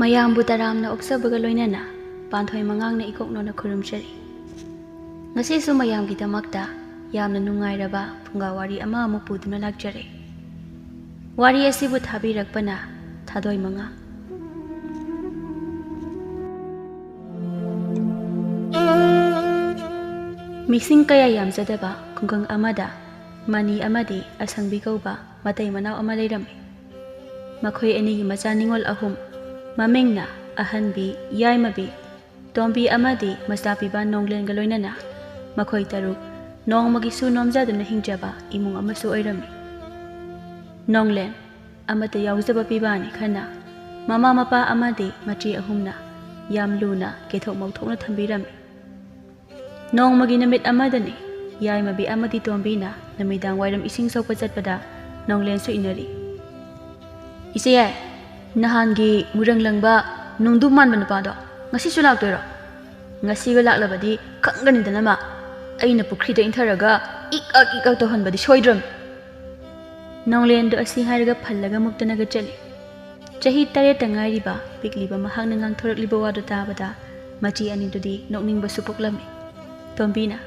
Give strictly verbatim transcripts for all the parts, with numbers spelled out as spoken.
ꯃꯌꯥꯝꯕꯨ ꯇꯔꯥꯝꯅ ꯑꯣꯛꯆꯕꯒ ꯂꯣꯏꯅꯅ ꯄꯥꯟꯊꯣꯏ ꯃꯉꯥꯡꯅ ꯏꯀꯣꯛ ꯅꯣꯟꯅ ꯈꯨꯔꯨꯝꯖꯔꯤ꯫ ꯉꯁꯤꯁꯨ ꯃꯌꯥꯝꯒꯤꯗꯃꯛꯇ ꯌꯥꯝꯅ ꯅꯨꯡꯉꯥꯏꯔꯕ ꯐꯨꯡꯒꯥ ꯋꯥꯔꯤ ꯑꯃ ꯑꯃꯨꯛ ꯄꯨꯗꯨꯅ ꯂꯥꯛꯆꯔꯦ꯫ ꯋꯥꯔꯤ ꯑꯁꯤꯕꯨ ꯊꯥꯕꯤꯔꯛꯄꯅ ꯊꯥꯗꯣꯏ ꯃꯉꯥ꯫ ꯃꯤꯁꯤꯡ ꯀꯌꯥ ꯌꯥꯝꯖꯗꯕ ꯈꯨꯡꯒꯪ ꯑꯃꯗ ꯃꯅꯤ ꯑꯃꯗꯤ ꯑꯁꯪꯕꯤ ꯀꯧꯕ ꯃꯇꯩ ꯃꯅꯥꯎ ꯑꯃ ꯂꯩꯔꯝꯃꯤ꯫ ꯃꯈꯣꯏ ꯑꯅꯤꯒꯤ ꯃꯆꯥ ꯅꯤꯉꯣꯜ ꯑꯍꯨꯝ, ꯃꯃꯤꯡꯅ ꯑꯍꯟꯕꯤ, ꯌꯥꯏꯃꯕꯤ, ꯇꯣꯝꯕꯤ ꯑꯃꯗꯤ ꯃꯆꯥꯄꯤꯕ ꯅꯣꯡꯂꯦꯟꯒ ꯂꯣꯏꯅꯅ ꯃꯈꯣꯏ ꯇꯔꯨꯛ ꯅꯣꯡꯃꯒꯤ ꯁꯨ ꯅꯣꯝꯖꯗꯨꯅ ꯍꯤꯡꯖꯕ ꯏꯃꯨꯡ ꯑꯃꯁꯨ ꯑꯣꯏꯔꯝꯃꯤ꯫ ꯅꯣꯡꯂꯦꯟ ꯑꯃꯠꯇ ꯌꯥꯎꯖꯕ ꯄꯤꯕꯥꯅꯤ ꯈꯟꯅ ꯃꯃꯥ ꯃꯄꯥ ꯑꯃꯗꯤ ꯃꯆꯦ ꯑꯍꯨꯝꯅ ꯌꯥꯝ ꯂꯨꯅ ꯀꯦꯊꯣꯛ ꯃꯧꯊꯣꯛꯅ ꯊꯝꯕꯤꯔꯝꯃꯤ꯫ ꯅꯣꯡꯃꯒꯤ ꯅꯨꯃꯤꯠ ꯑꯃꯗꯅꯤ, ꯌꯥꯏꯃꯕꯤ ꯑꯃꯗꯤ ꯇꯣꯝꯕꯤꯅ ꯅꯨꯃꯤꯗꯥꯡ ꯋꯥꯏꯔꯝ ꯏꯁꯤꯡ ꯁꯣꯛꯄ ꯆꯠꯄꯗ ꯅꯣꯡꯂꯦꯟꯁꯨ ꯏꯟꯅꯔꯤ꯫ "ꯏꯆꯦ ꯌꯥꯏ, ꯅꯍꯥꯟꯒꯤ ꯃꯨꯔꯪ ꯂꯪꯕ ꯅꯨꯡꯗꯨ ꯃꯥꯟꯕ ꯅꯨꯄꯥꯗꯣ ꯉꯁꯤꯁꯨ ꯂꯥꯛꯇꯣꯏꯔꯣ? ꯉꯁꯤꯒ ꯂꯥꯛꯂꯕꯗꯤ ꯈꯪꯒꯅꯤꯗꯅ ꯃꯥ꯫ ꯑꯩꯅ ꯄꯨꯈ꯭ꯔꯤꯗ ꯏꯟꯊꯔꯒ ꯏꯛ ꯑꯛ ꯏꯛ ꯑꯛ ꯇꯧꯍꯟꯕꯗꯤ ꯁꯣꯏꯗ꯭ꯔꯝ꯫" ꯅꯣꯡꯂꯦꯟꯗꯣ ꯑꯁꯤ ꯍꯥꯏꯔꯒ ꯐꯜꯂꯒ ꯃꯨꯛꯇꯅꯒ ꯆꯠꯂꯤ꯫ ꯆꯍꯤ ꯇꯔꯦꯠꯇ ꯉꯥꯏꯔꯤꯕ ꯄꯤꯛꯂꯤꯕ ꯃꯍꯥꯛꯅ ꯉꯥꯡꯊꯣꯔꯛꯂꯤꯕ ꯋꯥꯗꯨ ꯇꯥꯕꯗ ꯃꯆꯦ ꯑꯅꯤꯗꯨꯗꯤ ꯅꯣꯛꯅꯤꯡꯕꯁꯨ ꯄꯣꯛꯂꯝꯃꯤ꯫ ꯇꯣꯝꯕꯤꯅ,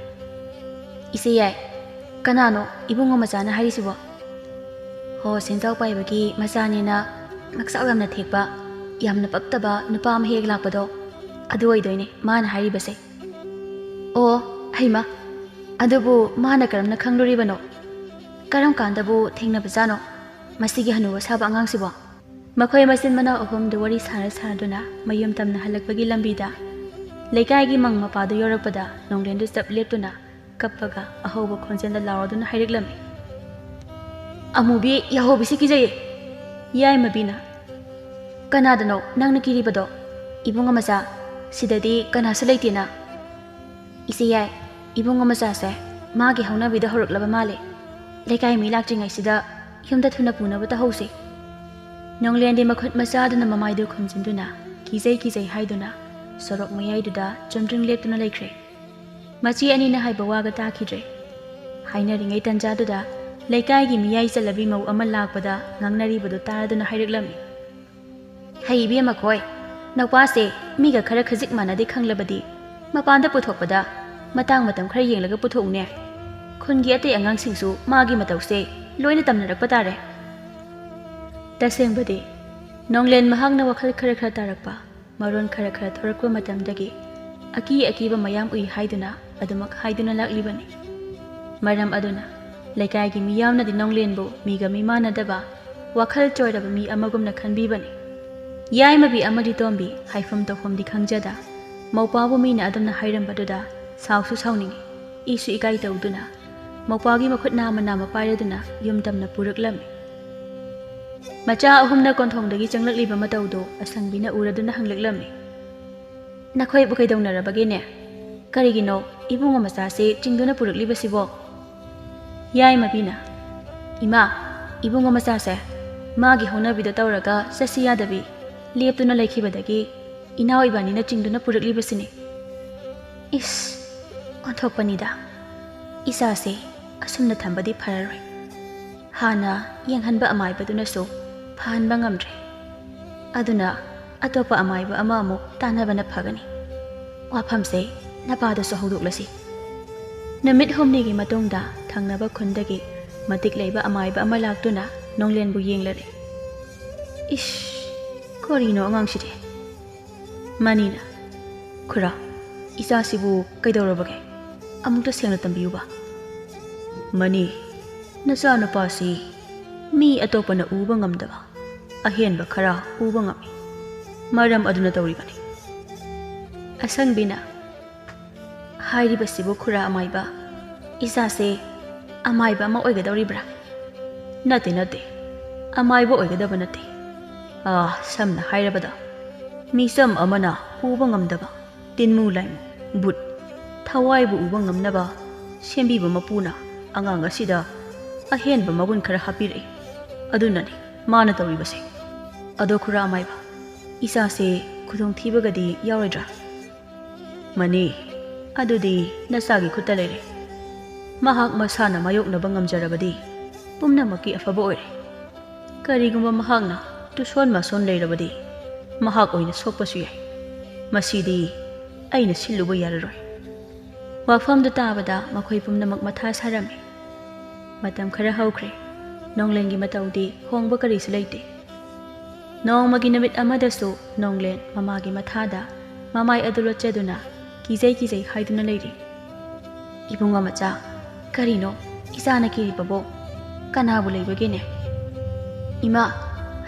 "ꯏꯆꯦ ꯌꯥꯏ, ꯀꯅꯥꯅꯣ ꯏꯕꯨꯡꯉꯣ ꯃꯆꯥꯅ ꯍꯥꯏꯔꯤꯁꯤꯕꯣ?" "ꯍꯣ, ꯁꯦꯟꯖꯥꯎ ꯄꯥꯏꯕꯒꯤ ꯃꯆꯥꯅꯦꯅ ꯉꯛꯆꯥꯎ ꯌꯥꯝꯅ ꯊꯦꯛꯄ, ꯌꯥꯝꯅ ꯄꯛꯇꯕ ꯅꯨꯄꯥ ꯑꯃ ꯍꯦꯛ ꯂꯥꯛꯄꯗꯣ, ꯑꯗꯨ ꯑꯣꯏꯗꯣꯏꯅꯦ ꯃꯥꯅ ꯍꯥꯏꯔꯤꯕꯁꯦ꯫" "ꯑꯣ, ꯍꯩꯃ, ꯑꯗꯨꯕꯨ ꯃꯥꯅ ꯀꯔꯝꯅ ꯈꯪꯂꯨꯔꯤꯕꯅꯣ? ꯀꯔꯝ ꯀꯥꯟꯗꯕꯨ ꯊꯦꯡꯅꯕꯖꯥꯠꯅꯣ ꯃꯁꯤꯒꯤ ꯍꯅꯨꯕ ꯁꯥꯕ ꯑꯉꯥꯡꯁꯤꯕꯣ?" ꯃꯈꯣꯏ ꯃꯆꯤꯟ ꯃꯅꯥꯎ ꯑꯍꯨꯝꯗꯨ ꯋꯥꯔꯤ ꯁꯥꯔ ꯁꯥꯔꯗꯨꯅ ꯃꯌꯨꯝ ꯇꯝꯅ ꯍꯜꯂꯛꯄꯒꯤ ꯂꯝꯕꯤꯗ ꯂꯩꯀꯥꯏꯒꯤ ꯃꯪ ꯃꯄꯥꯗꯨ ꯌꯧꯔꯛꯄꯗ ꯅꯣꯡꯂꯦꯟꯗꯨ ꯆꯞ ꯂꯦꯞꯇꯨꯅ ꯀꯞꯄꯒ ꯑꯍꯧꯕ ꯈꯣꯟꯖꯦꯜꯗ ꯂꯥꯎꯔꯗꯨꯅ ꯍꯥꯏꯔꯛꯂꯝꯃꯤ, "ꯑꯃꯨꯕꯤ, ꯌꯥꯍꯧꯕꯤꯁꯤ ꯀꯤꯖꯩꯌꯦ!" ꯌꯥꯏꯃꯕꯤꯅ, "ꯀꯅꯥꯗꯅꯣ ꯅꯪꯅ ꯀꯤꯔꯤꯕꯗꯣ? ꯏꯕꯨꯡꯉꯣ ꯃꯆꯥ, ꯁꯤꯗꯗꯤ ꯀꯅꯥꯁꯨ ꯂꯩꯇꯦꯅ꯫" "ꯏꯆꯦ ꯌꯥꯏ, ꯏꯕꯨꯡꯉꯣ ꯃꯆꯥꯁꯦ ꯃꯥꯒꯤ ꯍꯧꯅꯕꯤꯗ ꯍꯧꯔꯛꯂꯕ ꯃꯥꯜꯂꯦ꯫ ꯂꯩꯀꯥꯏ ꯃꯤ ꯂꯥꯛꯇ꯭ꯔꯤꯉꯩꯁꯤꯗ ꯌꯨꯝꯗ ꯊꯨꯅ ꯄꯨꯅꯕ ꯇꯧꯍꯧꯁꯦ꯫" ꯅꯣꯡꯂꯦꯟꯗꯤ ꯃꯈꯨꯠ ꯃꯆꯥꯗꯨꯅ ꯃꯃꯥꯏꯗꯨ ꯈꯨꯝꯖꯤꯟꯗꯨꯅ ꯀꯤꯖꯩ ꯀꯤꯖꯩ ꯍꯥꯏꯗꯨꯅ ꯁꯣꯔꯣꯛ ꯃꯌꯥꯏꯗꯨꯗ ꯆꯨꯝꯗ꯭ꯔꯤꯡ ꯂꯦꯞꯇꯨꯅ ꯂꯩꯈ꯭ꯔꯦ꯫ ꯃꯆꯦ ꯑꯅꯤꯅ ꯍꯥꯏꯕ ꯋꯥꯒ ꯇꯥꯈꯤꯗ꯭ꯔꯦ꯫ ꯍꯥꯏꯅꯔꯤꯉꯩ ꯇꯟꯖꯥꯗꯨꯗ ꯂꯩꯀꯥꯏꯒꯤ ꯃꯤꯌꯥꯏ ꯆꯜꯂꯕꯤ ꯃꯧ ꯑꯃ ꯂꯥꯛꯄꯗ ꯉꯥꯡꯅꯔꯤꯕꯗꯨ ꯇꯥꯔꯗꯨꯅ ꯍꯥꯏꯔꯛꯂꯝꯃꯤ, "ꯍꯩ ꯏꯕꯦꯝꯃ ꯈꯣꯏ, ꯅꯧꯄꯥꯁꯦ ꯃꯤꯒ ꯈꯔ ꯈꯖꯤꯛ ꯃꯥꯟꯅꯗꯦ ꯈꯪꯂꯕꯗꯤ ꯃꯄꯥꯟꯗ ꯄꯨꯊꯣꯛꯄꯗ ꯃꯇꯥꯡ ꯃꯇꯝ ꯈꯔ ꯌꯦꯡꯂꯒ ꯄꯨꯊꯣꯛꯎꯅꯦ꯫ ꯈꯨꯟꯒꯤ ꯑꯇꯩ ꯑꯉꯥꯡꯁꯤꯡꯁꯨ ꯃꯥꯒꯤ ꯃꯇꯧꯁꯦ ꯂꯣꯏꯅ ꯇꯝꯅꯔꯛꯄ ꯇꯥꯔꯦ"꯫ ꯇꯁꯦꯡꯕꯗꯤ ꯅꯣꯡꯂꯦꯟ ꯃꯍꯥꯛꯅ ꯋꯥꯈꯜ ꯈꯔ ꯈꯔ ꯇꯥꯔꯛꯄ, ꯃꯔꯣꯟ ꯈꯔ ꯈꯔ ꯊꯣꯔꯛꯄ ꯃꯇꯝꯗꯒꯤ ꯑꯀꯤ ꯑꯀꯤꯕ ꯃꯌꯥꯝ ꯎꯏ ꯍꯥꯏꯗꯨꯅ ꯑꯗꯨꯃꯛ ꯍꯥꯏꯗꯨꯅ ꯂꯥꯛꯂꯤꯕꯅꯤ꯫ ꯃꯔꯝ ꯑꯗꯨꯅ ꯂꯩꯀꯥꯏꯒꯤ ꯃꯤꯌꯥꯝꯅꯗꯤ ꯅꯣꯡꯂꯦꯟꯕꯨ ꯃꯤꯒ ꯃꯤꯃꯥꯟꯅꯗꯕ, ꯋꯥꯈꯜ ꯆꯣꯏꯔꯕ ꯃꯤ ꯑꯃꯒꯨꯝꯅ ꯈꯟꯕꯤꯕꯅꯤ꯫ ꯌꯥꯏꯃꯕꯤ ꯑꯃꯗꯤ ꯇꯣꯝꯕꯤ ꯍꯥꯏꯐꯝ ꯇꯧꯐꯝꯗꯤ ꯈꯪꯖꯗ, ꯃꯧꯄꯥꯕꯨ ꯃꯤꯅ ꯑꯗꯨꯝꯅ ꯍꯥꯏꯔꯝꯕꯗꯨꯗ ꯁꯥꯎꯁꯨ ꯁꯥꯎꯅꯤꯡꯏ, ꯏꯁꯨ ꯏꯀꯥꯏ ꯇꯧꯗꯨꯅ ꯃꯧꯄꯥꯒꯤ ꯃꯈꯨꯠ ꯅꯥꯝꯃ ꯅꯥꯝꯃ ꯄꯥꯏꯔꯗꯨꯅ ꯌꯨꯝ ꯇꯝꯅ ꯄꯨꯔꯛꯂꯝꯃꯤ꯫ ꯃꯆꯥ ꯑꯍꯨꯝꯅ ꯀꯣꯟꯊꯣꯡꯗꯒꯤ ꯆꯪꯂꯛꯂꯤꯕ ꯃꯇꯧꯗꯨ ꯑꯁꯪꯕꯤꯅ ꯎꯔꯗꯨꯅ ꯍꯪꯂꯛꯂꯝꯃꯤ, "ꯅꯈꯣꯏꯕꯨ ꯀꯩꯗꯧꯅꯔꯕꯒꯦꯅꯦ? ꯀꯔꯤꯒꯤꯅꯣ ꯏꯕꯨꯡꯉꯣ ꯃꯆꯥꯁꯦ ꯆꯤꯡꯗꯨꯅ ꯄꯨꯔꯛꯂꯤꯕꯁꯤꯕꯣ?" ꯌꯥꯏꯃꯕꯤꯅ, "ꯏꯃꯥ, ꯏꯕꯨꯡꯉꯣ ꯃꯆꯥꯁꯦ ꯃꯥꯒꯤ ꯍꯧꯅꯕꯤꯗꯣ ꯇꯧꯔꯒ ꯆꯠꯁꯤ ꯌꯥꯗꯕꯤ ꯂꯦꯞꯇꯨꯅ ꯂꯩꯈꯤꯕꯗꯒꯤ ꯏꯅꯥꯎ ꯏꯕꯥꯅꯤꯅ ꯆꯤꯡꯗꯨꯅ ꯄꯨꯔꯛꯂꯤꯕꯁꯤꯅꯤ꯫ ꯏꯁ, ꯑꯣꯟꯊꯣꯛꯄꯅꯤꯗ꯫ ꯏꯆꯥꯁꯦ ꯑꯁꯨꯝꯅ ꯊꯝꯕꯗꯤ ꯐꯔꯔꯣꯏ꯫ ꯍꯥꯟꯅ ꯌꯦꯡꯍꯟꯕ ꯑꯃꯥꯏꯕꯗꯨꯅꯁꯨ ꯐꯍꯟꯕ ꯉꯝꯗ꯭ꯔꯦ꯫ ꯑꯗꯨꯅ ꯑꯇꯣꯞꯄ ꯑꯃꯥꯏꯕ ꯑꯃ ꯑꯃꯨꯛ ꯇꯥꯟꯅꯕꯅ ꯐꯒꯅꯤ꯫ ꯋꯥꯐꯝꯁꯦ ꯅꯄꯥꯗꯁꯨ ꯍꯧꯗꯣꯛꯂꯁꯤ"꯫ ꯅꯨꯃꯤꯠ ꯍꯨꯝꯅꯤꯒꯤ ꯃꯇꯨꯡꯗ ꯊꯪꯅꯕ ꯈꯨꯟꯗꯒꯤ ꯃꯇꯤꯛ ꯂꯩꯕ ꯑꯃꯥꯏꯕ ꯑꯃ ꯂꯥꯛꯇꯨꯅ ꯅꯣꯡꯂꯦꯟꯕꯨ ꯌꯦꯡꯂꯔꯦ꯫ "ꯏꯁ, ꯀꯔꯤꯅꯣ ꯑꯉꯥꯡꯁꯤꯗꯤ?" ꯃꯅꯤꯅ, "ꯈꯨꯔꯥ, ꯏꯆꯥꯁꯤꯕꯨ ꯀꯩꯗꯧꯔꯕꯒꯦ? ꯑꯃꯨꯛꯇ ꯁꯦꯡꯅ ꯇꯝꯕꯤꯌꯨꯕ"꯫ "ꯃꯅꯤ, ꯅꯆꯥꯅꯨꯄꯥꯁꯤ ꯃꯤ ꯑꯇꯣꯞꯄꯅ ꯎꯕ ꯉꯝꯗꯕ ꯑꯍꯦꯟꯕ ꯈꯔ ꯎꯕ ꯉꯝꯃꯤ꯫ ꯃꯔꯝ ꯑꯗꯨꯅ ꯇꯧꯔꯤꯕꯅꯤ"꯫ ꯑꯁꯪꯕꯤꯅ, "ꯍꯥꯏꯔꯤꯕꯁꯤꯕꯨ ꯈꯨꯔꯥ ꯑꯃꯥꯏꯕ, ꯏꯆꯥꯁꯦ ꯑꯃꯥꯏꯕ ꯑꯃ ꯑꯣꯏꯒꯗꯧꯔꯤꯕ꯭ꯔꯥ?" "ꯅꯠꯇꯦ, ꯅꯠꯇꯦ, ꯑꯃꯥꯏꯕ ꯑꯣꯏꯒꯗꯕ ꯅꯠꯇꯦ꯫ ꯑꯥ, ꯁꯝꯅ ꯍꯥꯏꯔꯕꯗ, ꯃꯤꯆꯝ ꯑꯃꯅ ꯎꯕ ꯉꯝꯗꯕ ꯇꯤꯟꯃꯨ ꯂꯥꯏꯃꯨ, ꯕꯨꯠ, ꯊꯋꯥꯏꯕꯨ ꯎꯕ ꯉꯝꯅꯕ ꯁꯦꯝꯕꯤꯕ ꯃꯄꯨꯅ ꯑꯉꯥꯡ ꯑꯁꯤꯗ ꯑꯍꯦꯟꯕ ꯃꯒꯨꯟ ꯈꯔ ꯍꯥꯞꯄꯤꯔꯛꯏ꯫ ꯑꯗꯨꯅꯅꯤ ꯃꯥꯅ ꯇꯧꯔꯤꯕꯁꯦ꯫ ꯑꯗꯣ ꯈꯨꯔꯥ ꯑꯃꯥꯏꯕ, ꯏꯆꯥꯁꯦ ꯈꯨꯗꯣꯡꯊꯤꯕꯒꯗꯤ ꯌꯥꯎꯔꯣꯏꯗ꯭ꯔꯥ?" "ꯃꯅꯤ, ꯑꯗꯨꯗꯤ ꯅꯆꯥꯒꯤ ꯈꯨꯠꯇ ꯂꯩꯔꯦ꯫ ꯃꯍꯥꯛ ꯃꯁꯥꯅ ꯃꯥꯌꯣꯛꯅꯕ ꯉꯝꯖꯔꯕꯗꯤ ꯄꯨꯝꯅꯃꯛꯀꯤ ꯑꯐꯕ ꯑꯣꯏꯔꯦ꯫ ꯀꯔꯤꯒꯨꯝꯕ ꯃꯍꯥꯛꯅ ꯇꯨꯁꯣꯟ ꯃꯥꯁꯣꯟ ꯂꯩꯔꯕꯗꯤ ꯃꯍꯥꯛ ꯑꯣꯏꯅ ꯁꯣꯛꯄꯁꯨ ꯌꯥꯏ꯫ ꯃꯁꯤꯗꯤ ꯑꯩꯅ ꯁꯤꯜꯂꯨꯕ ꯌꯥꯔꯔꯣꯏ꯫ ꯋꯥꯐꯝꯗꯨ ꯇꯥꯕꯗ ꯃꯈꯣꯏ ꯄꯨꯝꯅꯃꯛ ꯃꯊꯥ ꯁꯥꯔꯝꯃꯤ꯫ ꯃꯇꯝ ꯈꯔ ꯍꯧꯈ꯭ꯔꯦ꯫ ꯅꯣꯡꯂꯦꯟꯒꯤ ꯃꯇꯧꯗꯤ ꯍꯣꯡꯕ ꯀꯔꯤꯁꯨ ꯂꯩꯇꯦ꯫ ꯅꯣꯡꯃꯒꯤ ꯅꯨꯃꯤꯠ ꯑꯃꯗꯁꯨ ꯅꯣꯡꯂꯦꯟ ꯃꯃꯥꯒꯤ ꯃꯊꯥꯗ ꯃꯃꯥꯏ ꯑꯗꯨ ꯂꯣꯠꯆꯗꯨꯅ ꯀꯤꯖꯩ ꯀꯤꯖꯩ ꯍꯥꯏꯗꯨꯅ ꯂꯩꯔꯤ꯫ "ꯏꯕꯨꯡꯉꯣ ꯃꯆꯥ, ꯀꯔꯤꯅꯣ ꯏꯆꯥꯅ ꯀꯤꯔꯤꯕꯕꯣ? ꯀꯅꯥꯕꯨ ꯂꯩꯕꯒꯦꯅꯦ?" "ꯏꯃꯥ,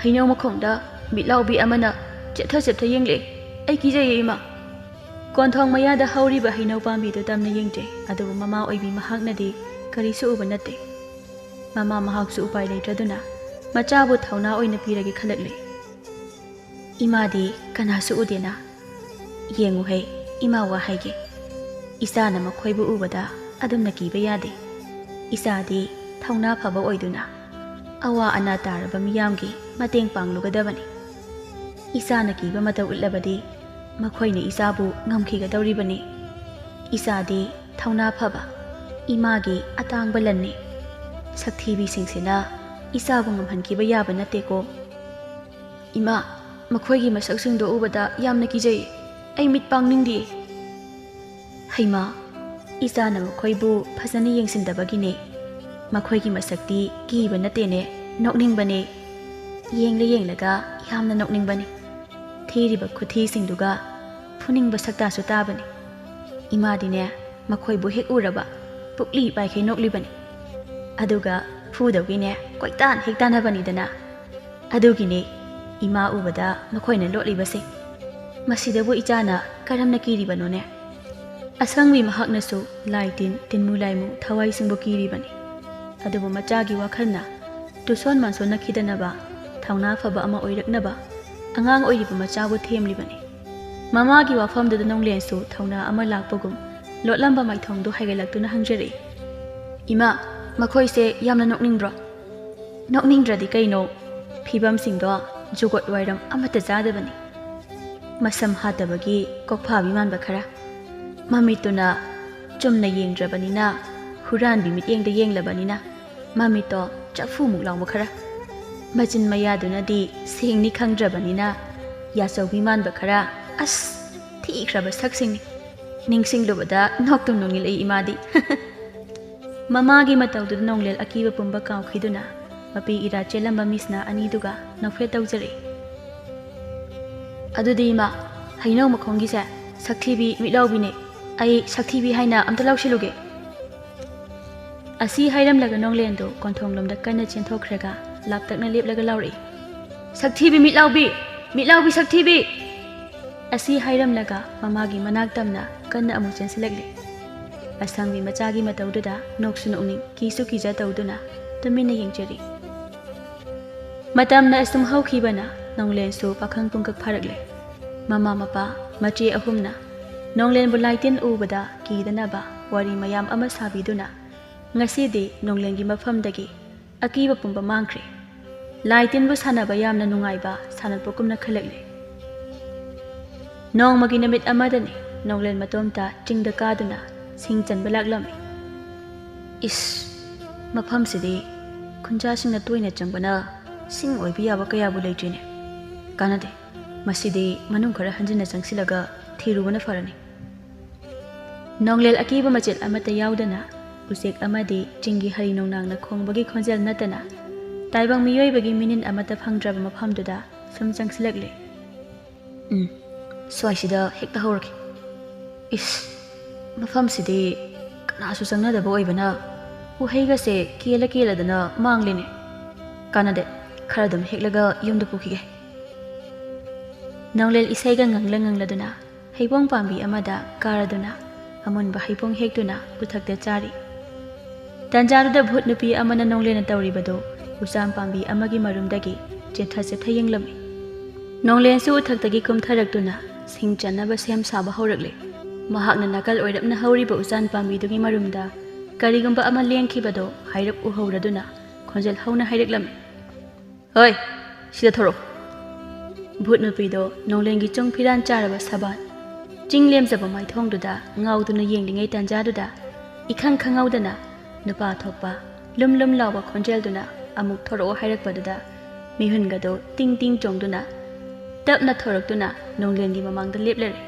ꯍꯩꯅꯧ ꯃꯈꯣꯡꯗ ꯃꯤꯠꯂꯥꯎꯕꯤ ꯑꯃꯅ ꯆꯦꯠꯊ ꯆꯦꯠꯊ ꯌꯦꯡꯂꯛꯑꯦ꯫ ꯑꯩ ꯀꯤꯖꯩꯌꯦ ꯏꯃꯥ!" ꯀꯣꯟꯊꯣꯡ ꯃꯌꯥꯗ ꯍꯧꯔꯤꯕ ꯍꯩꯅꯧ ꯄꯥꯝꯕꯤꯗꯨ ꯇꯝꯅ ꯌꯦꯡꯗꯦ, ꯑꯗꯨꯕꯨ ꯃꯃꯥ ꯑꯣꯏꯕꯤ ꯃꯍꯥꯛꯅꯗꯤ ꯀꯔꯤꯁꯨ ꯎꯕ ꯅꯠꯇꯦ꯫ ꯃꯃꯥ ꯃꯍꯥꯛꯁꯨ ꯎꯄꯥꯏ ꯂꯩꯇ꯭ꯔꯗꯨꯅ ꯃꯆꯥꯕꯨ ꯊꯧꯅꯥ ꯑꯣꯏꯅ ꯄꯤꯔꯒꯦ ꯈꯜꯂꯛꯂꯤ꯫ "ꯏꯃꯥꯗꯤ ꯀꯅꯥꯁꯨ ꯎꯗꯦꯅ꯫ ꯌꯦꯡꯉꯨꯍꯦ, ꯏꯃꯥ ꯋꯥ ꯍꯥꯏꯒꯦ꯫ ꯏꯆꯥꯅ ꯃꯈꯣꯏꯕꯨ ꯎꯕꯗ ꯑꯗꯨꯝꯅ ꯀꯤꯕ ꯌꯥꯗꯦ꯫ ꯏꯆꯥꯗꯤ ꯊꯧꯅꯥ ꯐꯕ ꯑꯣꯏꯗꯨꯅ ꯑꯋꯥ ꯑꯅꯥ ꯇꯥꯔꯕ ꯃꯤꯌꯥꯝꯒꯤ ꯃꯇꯦꯡ ꯄꯥꯡꯂꯨꯒꯗꯕꯅꯤ꯫ ꯏꯆꯥꯅ ꯀꯤꯕ ꯃꯇꯧ ꯎꯠꯂꯕꯗꯤ ꯃꯈꯣꯏꯅ ꯏꯆꯥꯕꯨ ꯉꯝꯈꯤꯒꯗꯧꯔꯤꯕꯅꯤ꯫ ꯏꯆꯥꯗꯤ ꯊꯧꯅꯥ ꯐꯕ ꯏꯃꯥꯒꯤ ꯑꯇꯥꯡꯕ ꯂꯟꯅꯤ꯫ ꯁꯛꯊꯤꯕꯤꯁꯤꯡꯁꯤꯅ ꯏꯆꯥꯕꯨ ꯉꯝꯍꯟꯈꯤꯕ ꯌꯥꯕ ꯅꯠꯇꯦꯀꯣ꯫ ꯏꯃꯥ, ꯃꯈꯣꯏꯒꯤ ꯃꯁꯛꯁꯤꯡꯗꯣ ꯎꯕꯗ ꯌꯥꯝꯅ ꯀꯤꯖꯩ꯫ ꯑꯩ ꯃꯤꯠ ꯄꯥꯡꯅꯤꯡꯗꯦ꯫" "ꯍꯩꯃꯥ, ꯏꯆꯥꯅ ꯃꯈꯣꯏꯕꯨ ꯐꯖꯅ ꯌꯦꯡꯁꯤꯟꯗꯕꯒꯤꯅꯦ꯫ ꯃꯈꯣꯏꯒꯤ ꯃꯁꯛꯇꯤ ꯀꯤꯕ ꯅꯠꯇꯦꯅꯦ, ꯅꯣꯛꯅꯤꯡꯕꯅꯦ꯫ ꯌꯦꯡꯂ ꯌꯦꯡꯂꯒ ꯌꯥꯝꯅ ꯅꯣꯛꯅꯤꯡꯕꯅꯦ꯫ ꯊꯤꯔꯤꯕ ꯈꯨꯊꯤꯁꯤꯡꯗꯨꯒ ꯐꯨꯅꯤꯡꯕ ꯁꯛꯇꯥꯁꯨ ꯇꯥꯕꯅꯦ꯫ ꯏꯃꯥꯗꯤꯅꯦ, ꯃꯈꯣꯏꯕꯨ ꯍꯦꯛ ꯎꯔꯕ ꯄꯨꯛꯂꯤ ꯄꯥꯏꯈꯩ ꯅꯣꯛꯂꯤꯕꯅꯤ꯫ ꯑꯗꯨꯒ ꯐꯨꯗꯧꯒꯤꯅꯦ ꯀꯣꯏꯇꯥꯟ ꯍꯦꯛ ꯇꯥꯟꯅꯕꯅꯤꯗꯅ꯫ ꯑꯗꯨꯒꯤꯅꯦ ꯏꯃꯥ ꯎꯕꯗ ꯃꯈꯣꯏꯅ ꯂꯣꯠꯂꯤꯕꯁꯦ꯫ ꯃꯁꯤꯗꯕꯨ ꯏꯆꯥꯅ ꯀꯔꯝꯅ ꯀꯤꯔꯤꯕꯅꯣꯅꯦ?" ꯑꯁꯪꯕꯤ ꯃꯍꯥꯛꯅꯁꯨ ꯂꯥꯏ ꯇꯤꯟ, ꯇꯤꯟꯃꯨ ꯂꯥꯏꯃꯨ, ꯊꯋꯥꯏꯁꯤꯡꯕꯨ ꯀꯤꯔꯤꯕꯅꯤ꯫ ꯑꯗꯨꯕꯨ ꯃꯆꯥꯒꯤ ꯋꯥꯈꯜꯅ ꯇꯨꯁꯣꯟ ꯃꯥꯟꯁꯣꯟꯅꯈꯤꯗꯅꯕ, ꯊꯧꯅꯥ ꯐꯕ ꯑꯃ ꯑꯣꯏꯔꯛꯅꯕ, ꯑꯉꯥꯡ ꯑꯣꯏꯔꯤꯕ ꯃꯆꯥꯕꯨ ꯊꯦꯝꯂꯤꯕꯅꯤ꯫ ꯃꯃꯥꯒꯤ ꯋꯥꯐꯝꯗꯨꯗ ꯅꯣꯡꯂꯦꯟꯁꯨ ꯊꯧꯅꯥ ꯑꯃ ꯂꯥꯛꯄꯒꯨꯝ ꯂꯣꯠꯂꯝꯕ ꯃꯥꯏꯊꯣꯡꯗꯨ ꯍꯥꯏꯒꯠꯂꯛꯇꯨꯅ ꯍꯪꯖꯔꯛꯏ꯫ "ꯏꯃꯥ, ꯃꯈꯣꯏꯁꯦ ꯌꯥꯝꯅ ꯅꯣꯛꯅꯤꯡꯕ꯭ꯔꯣ?" "ꯅꯣꯛꯅꯤꯡꯗ꯭ꯔꯗꯤ ꯀꯩꯅꯣ? ꯐꯤꯕꯝꯁꯤꯡꯗꯣ ꯖꯨꯒꯣꯠ ꯋꯥꯏꯔꯝ ꯑꯃꯠꯇ ꯆꯥꯗꯕꯅꯤ꯫ ꯃꯁꯝ ꯍꯥꯠꯇꯕꯒꯤ ꯀꯣꯛꯐꯥꯕꯤ ꯃꯥꯟꯕ ꯈꯔ, ꯃꯃꯤꯠꯇꯨꯅ ꯆꯨꯝꯅ ꯌꯦꯡꯗ꯭ꯔꯕꯅꯤꯅ ꯍꯨꯔꯥꯟꯕꯤ ꯃꯤꯠꯌꯦꯡꯗ ꯌꯦꯡꯂꯕꯅꯤꯅ ꯃꯃꯤꯠꯇꯣ ꯆꯐꯨꯃꯨꯛ ꯂꯥꯎꯕ ꯈꯔ, ꯃꯆꯤꯟ ꯃꯌꯥꯗꯨꯅꯗꯤ ꯁꯦꯡꯅꯤ ꯈꯪꯗ꯭ꯔꯕꯅꯤꯅ ꯌꯥꯆꯧꯕꯤ ꯃꯥꯟꯕ ꯈꯔ, ꯑꯁ, ꯊꯤꯈ꯭ꯔꯕ ꯁꯛꯁꯤꯡꯅꯤ꯫ ꯅꯤꯡꯁꯤꯡꯂꯨꯕꯗ ꯅꯣꯛꯇꯨꯝ ꯅꯣꯡꯅꯤꯜꯂꯛꯏ ꯏꯃꯥꯗꯤ꯫ ꯃꯃꯥꯒꯤ ꯃꯇꯧꯗꯨꯗ ꯅꯣꯡꯂꯦꯟ ꯑꯀꯤꯕ ꯄꯨꯝꯕ ꯀꯥꯎꯈꯤꯗꯨꯅ ꯃꯄꯤ ꯏꯔꯥ ꯆꯦꯜꯂꯝꯕ ꯃꯤꯁꯅꯥ ꯑꯅꯤꯗꯨꯒ ꯅꯣꯛꯐꯦꯠ ꯇꯧꯖꯔꯛꯏ꯫ "ꯑꯗꯨꯗꯤ ꯏꯃꯥ, ꯍꯩꯅꯧ ꯃꯈꯣꯡꯒꯤꯁꯦ ꯁꯛꯊꯤꯕꯤ ꯃꯤꯠꯂꯥꯎꯕꯤꯅꯦ꯫ ꯑꯩ ꯁꯛꯊꯤꯕꯤ ꯍꯥꯏꯅ ꯑꯝꯇ ꯂꯥꯎꯁꯤꯜꯂꯨꯒꯦ?" ꯑꯁꯤ ꯍꯥꯏꯔꯝꯂꯒ ꯅꯣꯡꯂꯦꯟꯗꯨ ꯀꯣꯟꯊꯣꯡꯂꯣꯝꯗ ꯀꯟꯅ ꯆꯦꯟꯊꯣꯛꯈ꯭ꯔꯒ ꯂꯥꯞꯇꯛꯅ ꯂꯦꯞꯂꯒ ꯂꯥꯎꯔꯛꯏ, "ꯁꯛꯊꯤꯕꯤ ꯃꯤꯠꯂꯥꯎꯕꯤ! ꯃꯤꯠꯂꯥꯎꯕꯤ ꯁꯛꯊꯤꯕꯤ!" ꯑꯁꯤ ꯍꯥꯏꯔꯝꯂꯒ ꯃꯃꯥꯒꯤ ꯃꯅꯥꯛ ꯇꯝꯅ ꯀꯟꯅ ꯑꯃꯨꯛ ꯆꯦꯟꯁꯤꯜꯂꯛꯂꯤ꯫ ꯑꯁꯪꯕꯤ ꯃꯆꯥꯒꯤ ꯃꯇꯧꯗꯨꯗ ꯅꯣꯛꯁꯨ ꯅꯣꯛꯅꯤꯡ, ꯀꯤꯁꯨ ꯀꯤꯖ ꯇꯧꯗꯨꯅ ꯇꯨꯃꯤꯟꯅ ꯌꯦꯡꯖꯔꯤ꯫ ꯃꯇꯝꯅ ꯑꯁꯨꯝ ꯍꯧꯈꯤꯕꯅ ꯅꯣꯡꯂꯦꯟꯁꯨ ꯄꯥꯈꯪ ꯄꯨꯡꯀꯛ ꯐꯥꯔꯛꯂꯦ꯫ ꯃꯃꯥ ꯃꯄꯥ ꯃꯆꯦ ꯑꯍꯨꯝꯅ ꯅꯣꯡꯂꯦꯟꯕꯨ ꯂꯥꯏꯇꯤꯟ ꯎꯕꯗ ꯀꯤꯗꯅꯕ ꯋꯥꯔꯤ ꯃꯌꯥꯝ ꯑꯃ ꯁꯥꯕꯤꯗꯨꯅ ꯉꯁꯤꯗꯤ ꯅꯣꯡꯂꯦꯟꯒꯤ ꯃꯐꯝꯗꯒꯤ ꯑꯀꯤꯕ ꯄꯨꯝꯕ ꯃꯥꯡꯈ꯭ꯔꯦ꯫ ꯂꯥꯏ ꯇꯤꯟꯕꯨ ꯁꯥꯟꯅꯕ ꯌꯥꯝꯅ ꯅꯨꯡꯉꯥꯏꯕ ꯁꯥꯟꯅꯄꯣꯠꯀꯨꯝꯅ ꯈꯜꯂꯛꯂꯦ꯫ ꯅꯣꯡꯃꯒꯤ ꯅꯨꯃꯤꯠ ꯑꯃꯗꯅꯤ ꯅꯣꯡꯂꯦꯟ ꯃꯇꯣꯝꯇ ꯆꯤꯡꯗ ꯀꯥꯗꯨꯅ ꯁꯤꯡ ꯆꯟꯕ ꯂꯥꯛꯂꯝꯃꯤ꯫ "ꯏꯁ, ꯃꯐꯝꯁꯤꯗꯤ ꯈꯨꯟꯖꯥꯁꯤꯡꯅ ꯇꯣꯏꯅ ꯆꯪꯕꯅ ꯁꯤꯡ ꯑꯣꯏꯕ ꯌꯥꯕ ꯀꯌꯥꯕꯨ ꯂꯩꯇ꯭ꯔꯤꯅꯦ꯫ ꯀꯥꯟꯅꯗꯦ, ꯃꯁꯤꯗꯤ ꯃꯅꯨꯡ ꯈꯔ ꯍꯟꯖꯤꯟꯅ ꯆꯪꯁꯤꯜꯂꯒ ꯊꯤꯔꯨꯕꯅ ꯐꯔꯅꯤ꯫" ꯅꯣꯡꯂꯦꯟ ꯑꯀꯤꯕ ꯃꯆꯦꯠ ꯑꯃꯠꯇ ꯌꯥꯎꯗꯅ ꯎꯆꯦꯛ ꯑꯃꯗꯤ ꯆꯤꯡꯒꯤ ꯍꯔꯤ ꯅꯣꯡꯅꯥꯡꯅ ꯈꯣꯡꯕꯒꯤ ꯈꯣꯟꯖꯦꯜ ꯅꯠꯇꯅ ꯇꯥꯏꯕꯪ ꯃꯤꯑꯣꯏꯕꯒꯤ ꯃꯤꯅꯤꯟ ꯑꯃꯠꯇ ꯐꯪꯗ꯭ꯔꯕ ꯃꯐꯝꯗꯨꯗ ꯁꯨꯝ ꯆꯪꯁꯤꯜꯂꯛꯂꯦ꯫ "ꯎꯝ, ꯁ꯭ꯋꯥꯏꯁꯤꯗ ꯍꯦꯛꯇ ꯍꯧꯔꯒꯦ꯫ ꯏꯁ, ꯃꯐꯝꯁꯤꯗꯤ ꯀꯅꯥꯁꯨ ꯆꯪꯅꯗꯕ ꯑꯣꯏꯕꯅ ꯎꯍꯩꯒꯁꯦ ꯀꯦꯜꯂ ꯀꯦꯜꯂꯗꯅ ꯃꯥꯡꯂꯦꯅꯦ꯫ ꯀꯥꯟꯅꯗꯦ, ꯈꯔ ꯑꯗꯨꯝ ꯍꯦꯛꯂꯒ ꯌꯨꯝꯗ ꯄꯨꯈꯤꯒꯦ꯫" ꯅꯣꯡꯂꯦꯟ ꯏꯁꯩꯒ ꯉꯪꯂ ꯉꯪꯂꯗꯨꯅ ꯍꯩꯕꯣꯡ ꯄꯥꯝꯕꯤ ꯑꯃꯗ ꯀꯥꯔꯗꯨꯅ ꯑꯃꯨꯟꯕ ꯍꯩꯕꯣꯡ ꯍꯦꯛꯇꯨꯅ ꯎꯊꯛꯇ ꯆꯥꯔꯤ꯫ ꯇꯟꯖꯥꯗꯨꯗ ꯚꯨꯠ ꯅꯨꯄꯤ ꯑꯃꯅ ꯅꯣꯡꯂꯦꯟꯅ ꯇꯧꯔꯤꯕꯗꯨ ꯎꯆꯥꯟ ꯄꯥꯝꯕꯤ ꯑꯃꯒꯤ ꯃꯔꯨꯝꯗꯒꯤ ꯆꯦꯠꯊ ꯆꯦꯠꯊ ꯌꯦꯡꯂꯝꯃꯤ꯫ ꯅꯣꯡꯂꯦꯟꯁꯨ ꯎꯊꯛꯇꯒꯤ ꯀꯨꯝꯊꯔꯛꯇꯨꯅ ꯁꯤꯡ ꯆꯟꯅꯕ ꯁꯦꯝ ꯁꯥꯕ ꯍꯧꯔꯛꯂꯦ꯫ ꯃꯍꯥꯛꯅ ꯅꯥꯀꯜ ꯑꯣꯏꯔꯞꯅ ꯍꯧꯔꯤꯕ ꯎꯆꯥꯟ ꯄꯥꯝꯕꯤꯗꯨꯒꯤ ꯃꯔꯨꯝꯗ ꯀꯔꯤꯒꯨꯝꯕ ꯑꯃ ꯂꯦꯡꯈꯤꯕꯗꯨ ꯍꯥꯏꯔꯞ ꯎꯍꯧꯔꯗꯨꯅ ꯈꯣꯟꯖꯦꯜ ꯍꯧꯅ ꯍꯥꯏꯔꯛꯂꯝꯃꯤ, "ꯍꯣꯏ, ꯁꯤꯗ ꯊꯣꯔꯛꯑꯣ꯫" ꯚꯨꯠ ꯅꯨꯄꯤꯗꯣ ꯅꯣꯡꯂꯦꯟꯒꯤ ꯆꯨꯡ ꯐꯤꯔꯥꯟ ꯆꯥꯔꯕ ꯁꯕꯥꯟ, ꯆꯤꯡ ꯂꯦꯝꯖꯕ ꯃꯥꯏꯊꯣꯡꯗꯨꯗ ꯉꯥꯎꯗꯨꯅ ꯌꯦꯡꯂꯤꯉꯩ ꯇꯟꯖꯥꯗꯨꯗ ꯏꯈꯪ ꯈꯪꯍꯧꯗꯅ ꯅꯨꯄꯥ ꯊꯣꯛꯄ ꯂꯨꯝ ꯂꯨꯝ ꯂꯥꯎꯕ ꯈꯣꯟꯖꯦꯜꯗꯨꯅ ꯑꯃꯨꯛ "ꯊꯣꯔꯛꯑꯣ" ꯍꯥꯏꯔꯛꯄꯗꯨꯗ ꯃꯤꯍꯨꯟꯒꯗꯣ ꯇꯤꯡ ꯇꯤꯡ ꯆꯣꯡꯗꯨꯅ ꯇꯞꯅ ꯊꯣꯔꯛꯇꯨꯅ ꯅꯣꯡꯂꯦꯟꯒꯤ ꯃꯃꯥꯡꯗ ꯂꯦꯞꯂꯔꯦ꯫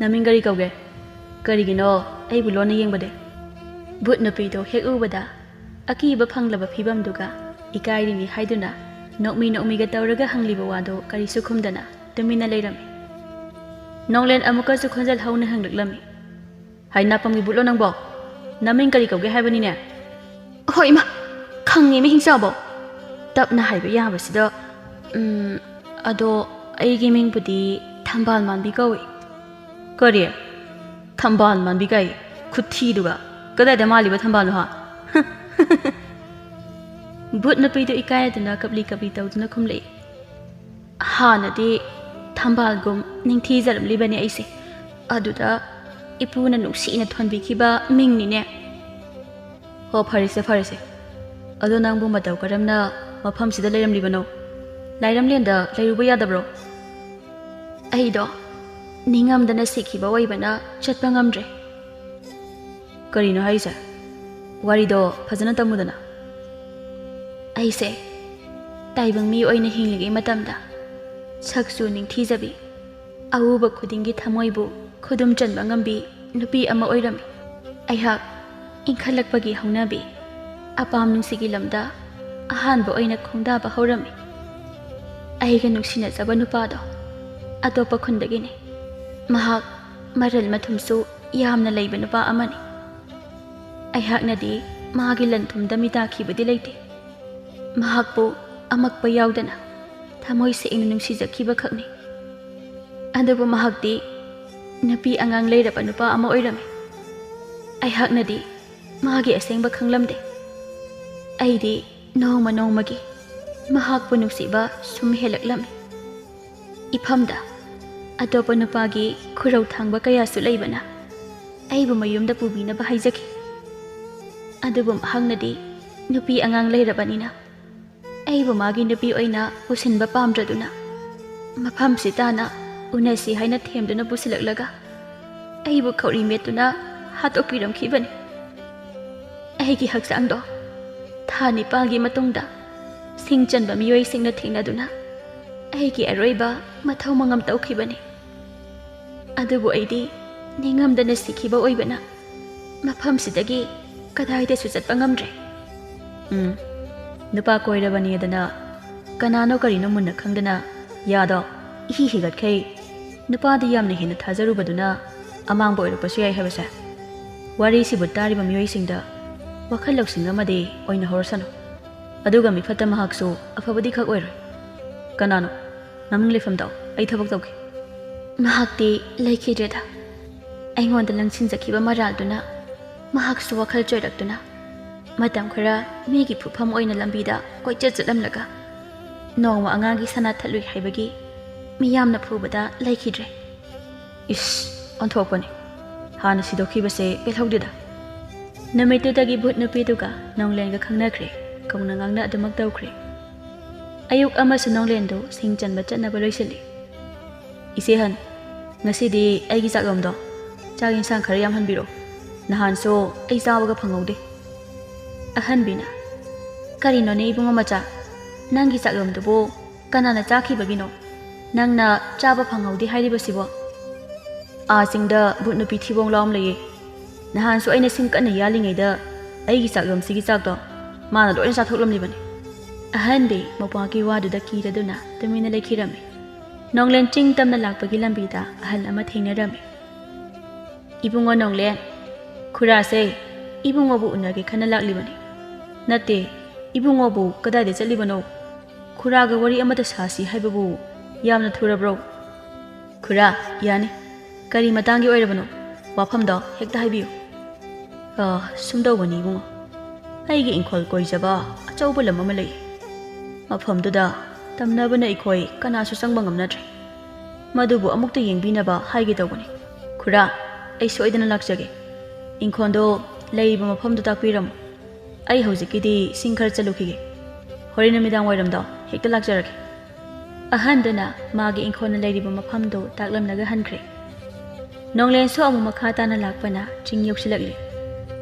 "ꯅꯃꯤꯡ ꯀꯔꯤ ꯀꯧꯒꯦ? ꯀꯔꯤꯒꯤꯅꯣ ꯑꯩꯕꯨ ꯂꯣꯟꯅ ꯌꯦꯡꯕꯗꯤ?" ꯚꯨꯠ ꯅꯨꯄꯤꯗꯣ ꯍꯦꯛ ꯎꯕꯗ ꯑꯀꯤꯕ ꯐꯪꯂꯕ ꯐꯤꯕꯝꯗꯨꯒ ꯏꯀꯥꯏꯔꯤꯅꯤ ꯍꯥꯏꯗꯨꯅ ꯅꯣꯛꯃꯤ ꯅꯣꯛꯃꯤꯒ ꯇꯧꯔꯒ ꯍꯪꯂꯤꯕ ꯋꯥꯗꯣ ꯀꯔꯤꯁꯨ ꯈꯨꯝꯗꯅ ꯇꯨꯃꯤꯟꯅ ꯂꯩꯔꯝꯃꯤ꯫ ꯅꯣꯡꯂꯦꯟ ꯑꯃꯨꯛꯀꯁꯨ ꯈꯣꯟꯖꯦꯜ ꯍꯧꯅ ꯍꯪꯂꯛꯂꯝꯃꯤ꯫ "ꯍꯥꯏ ꯅꯥꯄꯝꯒꯤ ꯚꯨꯠꯂꯣ ꯅꯪꯕꯣ? ꯅꯃꯤꯡ ꯀꯔꯤ ꯀꯧꯒꯦ ꯍꯥꯏꯕꯅꯤꯅꯦ?" "ꯍꯣꯏ ꯏꯃꯥ, ꯈꯪꯉꯦ ꯃꯤ ꯍꯤꯡꯆꯥꯕꯣ꯫ ꯇꯞꯅ ꯍꯥꯏꯕ ꯌꯥꯕꯁꯤꯗ, ꯎꯝ, ꯑꯗꯣ ꯑꯩꯒꯤ ꯃꯤꯡꯕꯨꯗꯤ ꯊꯝꯕꯥꯜ ꯃꯥꯟꯕꯤ ꯀꯧꯏ꯫" "ꯀꯔꯤ? ꯊꯝꯕꯥꯜ ꯃꯥꯟꯕꯤ ꯀꯥꯏ? ꯈꯨꯊꯤꯗꯨꯒ! ꯀꯗꯥꯏꯗ ꯃꯥꯜꯂꯤꯕ ꯊꯝꯕꯥꯜꯅꯣ ꯍꯥ?" ꯚꯨꯠ ꯅꯨꯄꯤꯗꯨ ꯏꯀꯥꯏꯗꯨꯅ ꯀꯞꯂꯤ ꯀꯞꯂꯤ ꯇꯧꯗꯨꯅ ꯈꯨꯝꯂꯛꯏ꯫ "ꯍꯥꯟꯅꯗꯤ ꯊꯝꯕꯥꯜꯒꯨꯝ ꯅꯤꯡꯊꯤꯖꯔꯝꯂꯤꯕꯅꯤ ꯑꯩꯁꯦ꯫ ꯑꯗꯨꯗ ꯏꯄꯨꯅ ꯅꯨꯡꯁꯤꯅ ꯊꯣꯟꯕꯤꯈꯤꯕ ꯃꯤꯡꯅꯤꯅꯦ꯫" "ꯍꯣ, ꯐꯔꯦꯁꯦ, ꯐꯔꯦꯁꯦ꯫ ꯑꯗꯣ ꯅꯪꯕꯨ ꯃꯇꯧ ꯀꯔꯝꯅ ꯃꯐꯝꯁꯤꯗ ꯂꯩꯔꯝꯂꯤꯕꯅꯣ? ꯂꯥꯏꯔꯝꯂꯦꯟꯗ ꯂꯩꯔꯨꯕ ꯌꯥꯗꯕ꯭ꯔꯣ?" "ꯑꯩꯗꯣ ꯅꯤꯡꯉꯝꯗꯅ ꯁꯤꯈꯤꯕ ꯑꯣꯏꯕꯅ ꯆꯠꯄ ꯉꯝꯗ꯭ꯔꯦ꯫" "ꯀꯔꯤꯅꯣ ꯍꯥꯏꯔꯤꯁꯦ? ꯋꯥꯔꯤꯗꯣ ꯐꯖꯅ ꯇꯝꯃꯨꯗꯅ꯫" "ꯑꯩꯁꯦ ꯇꯥꯏꯕꯪ ꯃꯤ ꯑꯣꯏꯅ ꯍꯤꯡꯂꯤꯉꯩ ꯃꯇꯝꯗ ꯁꯛꯁꯨ ꯅꯤꯡꯊꯤꯖꯕꯤ, ꯑꯎꯕ ꯈꯨꯗꯤꯡꯒꯤ ꯊꯃꯣꯏꯕꯨ ꯈꯨꯗꯨꯝ ꯆꯟꯕ ꯉꯝꯕꯤ ꯅꯨꯄꯤ ꯑꯃ ꯑꯣꯏꯔꯝꯃꯤ꯫ ꯑꯩꯍꯥꯛ ꯏꯟꯈꯠꯂꯛꯄꯒꯤ ꯍꯧꯅꯕꯤ ꯑꯄꯥꯝ ꯅꯨꯡꯁꯤꯒꯤ ꯂꯝꯗ ꯑꯍꯥꯟꯕ ꯑꯣꯏꯅ ꯈꯣꯡꯗꯥꯕ ꯍꯧꯔꯝꯃꯤ꯫ ꯑꯩꯒ ꯅꯨꯡꯁꯤꯅꯖꯕ ꯅꯨꯄꯥꯗꯣ ꯑꯇꯣꯞꯄ ꯈꯨꯟꯗꯒꯤꯅꯤ꯫ ꯃꯍꯥꯛ ꯃꯔꯜ ꯃꯊꯨꯝꯁꯨ ꯌꯥꯝꯅ ꯂꯩꯕ ꯅꯨꯄꯥ ꯑꯃꯅꯤ꯫ ꯑꯩꯍꯥꯛꯅꯗꯤ ꯃꯥꯒꯤ ꯂꯟ ꯊꯨꯝꯗ ꯃꯤꯇꯥꯈꯤꯕꯗꯤ ꯂꯩꯇꯦ꯫ ꯃꯍꯥꯛꯄꯨ ꯑꯃꯛꯄ ꯌꯥꯎꯗꯅ ꯊꯃꯣꯏ ꯁꯦꯡꯅ ꯅꯨꯡꯁꯤꯖꯈꯤꯕ ꯈꯛꯅꯤ꯫ ꯑꯗꯨꯕꯨ ꯃꯍꯥꯛꯇꯤ ꯅꯨꯄꯤ ꯑꯉꯥꯡ ꯂꯩꯔꯕ ꯅꯨꯄꯥ ꯑꯃ ꯑꯣꯏꯔꯝꯃꯤ꯫ ꯑꯩꯍꯥꯛꯅꯗꯤ ꯃꯥꯒꯤ ꯑꯁꯦꯡꯕ ꯈꯪꯂꯝꯗꯦ꯫ ꯑꯩꯗꯤ ꯅꯣꯡꯃ ꯅꯣꯡꯃꯒꯤ ꯃꯍꯥꯛꯄꯨ ꯅꯨꯡꯁꯤꯕ ꯁꯨꯝ ꯍꯦꯜꯂꯛꯂꯝꯃꯤ꯫ ꯏꯐꯝꯗ ꯑꯇꯣꯞꯄ ꯅꯨꯄꯥꯒꯤ ꯈꯨꯔꯧ ꯊꯥꯡꯕ ꯀꯌꯥꯁꯨ ꯂꯩꯕꯅ ꯑꯩꯕꯨ ꯃꯌꯨꯝꯗ ꯄꯨꯕꯤꯅꯕ ꯍꯥꯏꯖꯈꯤ꯫ ꯑꯗꯨꯕꯨ ꯃꯍꯥꯛꯅꯗꯤ ꯅꯨꯄꯤ ꯑꯉꯥꯡ ꯂꯩꯔꯕꯅꯤꯅ ꯑꯩꯕꯨ ꯃꯥꯒꯤ ꯅꯨꯄꯤ ꯑꯣꯏꯅ ꯄꯨꯁꯤꯟꯕ ꯄꯥꯝꯗ꯭ꯔꯗꯨꯅ ꯃꯐꯝꯁꯤ ꯇꯥꯅ ꯎꯅꯁꯤ ꯍꯥꯏꯅ ꯊꯦꯝꯗꯨꯅ ꯄꯨꯁꯤꯜꯂꯛꯂꯒ ꯑꯩꯕꯨ ꯈꯧꯔꯤ ꯃꯦꯠꯇꯨꯅ ꯍꯥꯠꯇꯣꯛꯄꯤꯔꯝꯈꯤꯕꯅꯤ꯫ ꯑꯩꯒꯤ ꯍꯛꯆꯥꯡꯗꯣ ꯊꯥ ꯅꯤꯄꯥꯜꯒꯤ ꯃꯇꯨꯡꯗ ꯁꯤꯡ ꯆꯟꯕ ꯃꯤꯑꯣꯏꯁꯤꯡꯅ ꯊꯦꯡꯅꯗꯨꯅ ꯑꯩꯒꯤ ꯑꯔꯣꯏꯕ ꯃꯊꯧ ꯃꯉꯝ ꯇꯧꯈꯤꯕꯅꯤ꯫ ꯑꯗꯨꯕꯨ ꯑꯩꯗꯤ ꯅꯤꯡꯉꯝꯗꯅ ꯁꯤꯈꯤꯕ ꯑꯣꯏꯕꯅ ꯃꯐꯝꯁꯤꯗꯒꯤ ꯀꯗꯥꯏꯗꯁꯨ ꯆꯠꯄ ꯉꯝꯗ꯭ꯔꯦ꯫ ꯎꯝ, ꯅꯨꯄꯥ ꯀꯣꯏꯔꯕꯅꯦꯗꯅ ꯀꯅꯥꯅꯣ ꯀꯔꯤꯅꯣ ꯃꯨꯟꯅ ꯈꯪꯗꯅ ꯌꯥꯗꯣ ꯏꯍꯤ ꯍꯤꯒꯠꯈꯩ ꯅꯨꯄꯥꯗ ꯌꯥꯝꯅ ꯍꯦꯟꯅ ꯊꯥꯖꯔꯨꯕꯗꯨꯅ ꯑꯃꯥꯡꯕ ꯑꯣꯏꯔꯛꯄꯁꯨ ꯌꯥꯏ ꯍꯥꯏꯕꯁꯦ ꯋꯥꯔꯤꯁꯤꯕꯨ ꯇꯥꯔꯤꯕ ꯃꯤꯑꯣꯏꯁꯤꯡꯗ ꯋꯥꯈꯜ ꯂꯧꯁꯤꯡ ꯑꯃꯗꯤ ꯑꯣꯏꯅꯍꯧꯔꯁꯅꯨ꯫ ꯑꯗꯨꯒ ꯃꯤꯐꯠꯇ ꯃꯍꯥꯛꯁꯨ ꯑꯐꯕꯗꯤ ꯈꯛ ꯑꯣꯏꯔꯣꯏ꯫ ꯀꯅꯥꯅꯣ? ꯃꯃꯤꯡ ꯂꯩꯐꯝꯗꯣ ꯑꯩ ꯊꯕꯛ ꯇꯧꯒꯦ꯫ ꯃꯍꯥꯛꯇꯤ ꯂꯩꯈꯤꯗ꯭ꯔꯦꯗ꯫ ꯑꯩꯉꯣꯟꯗ ꯂꯪꯁꯤꯟꯖꯈꯤꯕ ꯃꯔꯥꯜꯗꯨꯅ ꯃꯍꯥꯛꯁꯨ ꯋꯥꯈꯜ ꯆꯣꯏꯔꯛꯇꯨꯅ ꯃꯇꯝ ꯈꯔ ꯃꯤꯒꯤ ꯐꯨꯐꯝ ꯑꯣꯏꯅ ꯂꯝꯕꯤꯗ ꯀꯣꯏꯆꯠ ꯆꯠꯂꯝꯂꯒ ꯅꯣꯡꯃ ꯑꯉꯥꯡꯒꯤ ꯁꯅꯥ ꯊꯠꯂꯨꯏ ꯍꯥꯏꯕꯒꯤ ꯃꯤꯌꯥꯝꯅ ꯐꯨꯕꯗ ꯂꯩꯈꯤꯗ꯭ꯔꯦ꯫ ꯏꯁ, ꯑꯣꯟꯊꯣꯛꯄꯅꯤ꯫ ꯍꯥꯟꯅ ꯁꯤꯗꯣꯛꯈꯤꯕꯁꯦ ꯄꯦꯜꯍꯧꯗꯦꯗ꯫ ꯅꯨꯃꯤꯠꯇꯨꯗꯒꯤ ꯚꯨꯠ ꯅꯨꯄꯤꯗꯨꯒ ꯅꯣꯡꯂꯦꯟꯒ ꯈꯪꯅꯈ꯭ꯔꯦ꯫ ꯀꯧꯅ ꯉꯥꯡꯅ ꯑꯗꯨꯃꯛ ꯇꯧꯈ꯭ꯔꯦ꯫ ꯑꯌꯨꯛ ꯑꯃꯁꯨ ꯅꯣꯡꯂꯦꯟꯗꯨ ꯁꯤꯡ ꯆꯟꯕ ꯆꯠꯅꯕ ꯂꯣꯏꯁꯤꯜꯂꯤ꯫ "ꯏꯆꯦ ꯍꯟ, ꯉꯁꯤꯗꯤ ꯑꯩꯒꯤ ꯆꯥꯛꯂꯣꯝꯗꯣ ꯆꯥꯛ ꯌꯦꯟꯁꯥꯡ ꯈꯔ ꯌꯥꯝꯍꯟꯕꯤꯔꯣ꯫ ꯅꯍꯥꯟꯁꯨ ꯑꯩ ꯆꯥꯕꯒ ꯐꯪꯍꯧꯗꯦ꯫" ꯑꯍꯟꯕꯤꯅ, "ꯀꯔꯤꯅꯣꯅꯦ ꯏꯕꯨꯡꯉꯣ ꯃꯆꯥ, ꯅꯪꯒꯤ ꯆꯥꯛꯂꯣꯝꯗꯨꯕꯨ ꯀꯅꯥꯅ ꯆꯥꯈꯤꯕꯒꯤꯅꯣ? ꯅꯪꯅ ꯆꯥꯕ ꯐꯪꯍꯧꯗꯦ ꯍꯥꯏꯔꯤꯕꯁꯤꯕꯣ?" "ꯑꯥ ꯆꯤꯡꯗ ꯚꯨꯠ ꯅꯨꯄꯤ ꯊꯤꯕꯣꯡ ꯂꯥꯎ ꯑꯃ ꯂꯩꯌꯦ꯫ ꯅꯍꯥꯟꯁꯨ ꯑꯩꯅ ꯁꯤꯡ ꯀꯟꯅ ꯌꯥꯜꯂꯤꯉꯩꯗ ꯑꯩꯒꯤ ꯆꯥꯛꯂꯣꯝꯁꯤꯒꯤ ꯆꯥꯛꯇꯣ ꯃꯥꯅ ꯂꯣꯏꯅ ꯆꯥꯊꯣꯛꯂꯝꯂꯤꯕꯅꯤ꯫" ꯑꯍꯟꯕꯤ ꯃꯧꯄ꯭ꯋꯥꯒꯤ ꯋꯥꯗꯨꯗ ꯀꯤꯔꯗꯨꯅ ꯇꯨꯃꯤꯟꯅ ꯂꯩꯈꯤꯔꯝꯃꯤ꯫ ꯅꯣꯡꯂꯦꯟ ꯆꯤꯡ ꯇꯝꯅ ꯂꯥꯛꯄꯒꯤ ꯂꯝꯕꯤꯗ ꯑꯍꯜ ꯑꯃ ꯊꯦꯡꯅꯔꯝꯃꯤ꯫ "ꯏꯕꯨꯡꯉꯣ ꯅꯣꯡꯂꯦꯟ, ꯈꯨꯔꯥꯁꯦ ꯏꯕꯨꯡꯉꯣꯕꯨ ꯎꯅꯒꯦ ꯈꯟꯅ ꯂꯥꯛꯂꯤꯕꯅꯤ꯫ ꯅꯠꯇꯦ, ꯏꯕꯨꯡꯉꯣꯕꯨ ꯀꯗꯥꯏꯗ ꯆꯠꯂꯤꯕꯅꯣ? ꯈꯨꯔꯥꯒ ꯋꯥꯔꯤ ꯑꯃꯇ ꯁꯥꯁꯤ ꯍꯥꯏꯕꯕꯨ ꯌꯥꯝꯅ ꯊꯨꯔꯕ꯭ꯔꯣ?" "ꯈꯨꯔꯥ, ꯌꯥꯅꯤ꯫ ꯀꯔꯤ ꯃꯇꯥꯡꯒꯤ ꯑꯣꯏꯔꯕꯅꯣ? ꯋꯥꯐꯝꯗꯣ ꯍꯦꯛꯇ ꯍꯥꯏꯕꯤꯌꯨ꯫" "ꯑ, ꯁꯨꯝ ꯇꯧꯕꯅꯤ ꯏꯕꯨꯡꯉꯣ꯫ ꯑꯩꯒꯤ ꯏꯪꯈꯣꯜ ꯀꯣꯏꯖꯕ ꯑꯆꯧꯕ ꯂꯝ ꯑꯃ ꯂꯩ꯫ ꯃꯐꯝꯗꯨꯗ ꯇꯝꯅꯕꯅ ꯑꯩꯈꯣꯏ ꯀꯅꯥꯁꯨ ꯆꯪꯕ ꯉꯝꯅꯗ꯭ꯔꯦ꯫ ꯃꯗꯨꯕꯨ ꯑꯃꯨꯛꯇ ꯌꯦꯡꯕꯤꯅꯕ ꯍꯥꯏꯒꯦ ꯇꯧꯕꯅꯤ꯫ ꯈꯨꯔꯥ, ꯑꯩ ꯁꯣꯏꯗꯅ ꯂꯥꯛꯆꯒꯦ꯫ ꯏꯪꯈꯣꯜꯗꯣ ꯂꯩꯔꯤꯕ ꯃꯐꯝꯗꯨ ꯇꯥꯛꯄꯤꯔꯝꯃꯨ꯫ ꯑꯩ ꯍꯧꯖꯤꯛꯀꯤꯗꯤ ꯁꯤꯡ ꯈꯔ ꯆꯠꯂꯨꯈꯤꯒꯦ꯫ ꯍꯣꯔꯦꯟ ꯅꯨꯃꯤꯗꯥꯡ ꯋꯥꯏꯔꯝꯗꯣ ꯍꯦꯛꯇ ꯂꯥꯛꯆꯔꯒꯦ꯫" ꯑꯍꯟꯗꯨꯅ ꯃꯥꯒꯤ ꯏꯪꯈꯣꯜꯅ ꯂꯩꯔꯤꯕ ꯃꯐꯝꯗꯨ ꯇꯥꯛꯂꯝꯂꯒ ꯍꯟꯈ꯭ꯔꯦ꯫ ꯅꯣꯡꯂꯦꯟꯁꯨ ꯑꯃꯨꯛ ꯃꯈꯥ ꯇꯥꯅ ꯂꯥꯛꯄꯅ ꯆꯤꯡ ꯌꯧꯁꯤꯜꯂꯛꯂꯤ꯫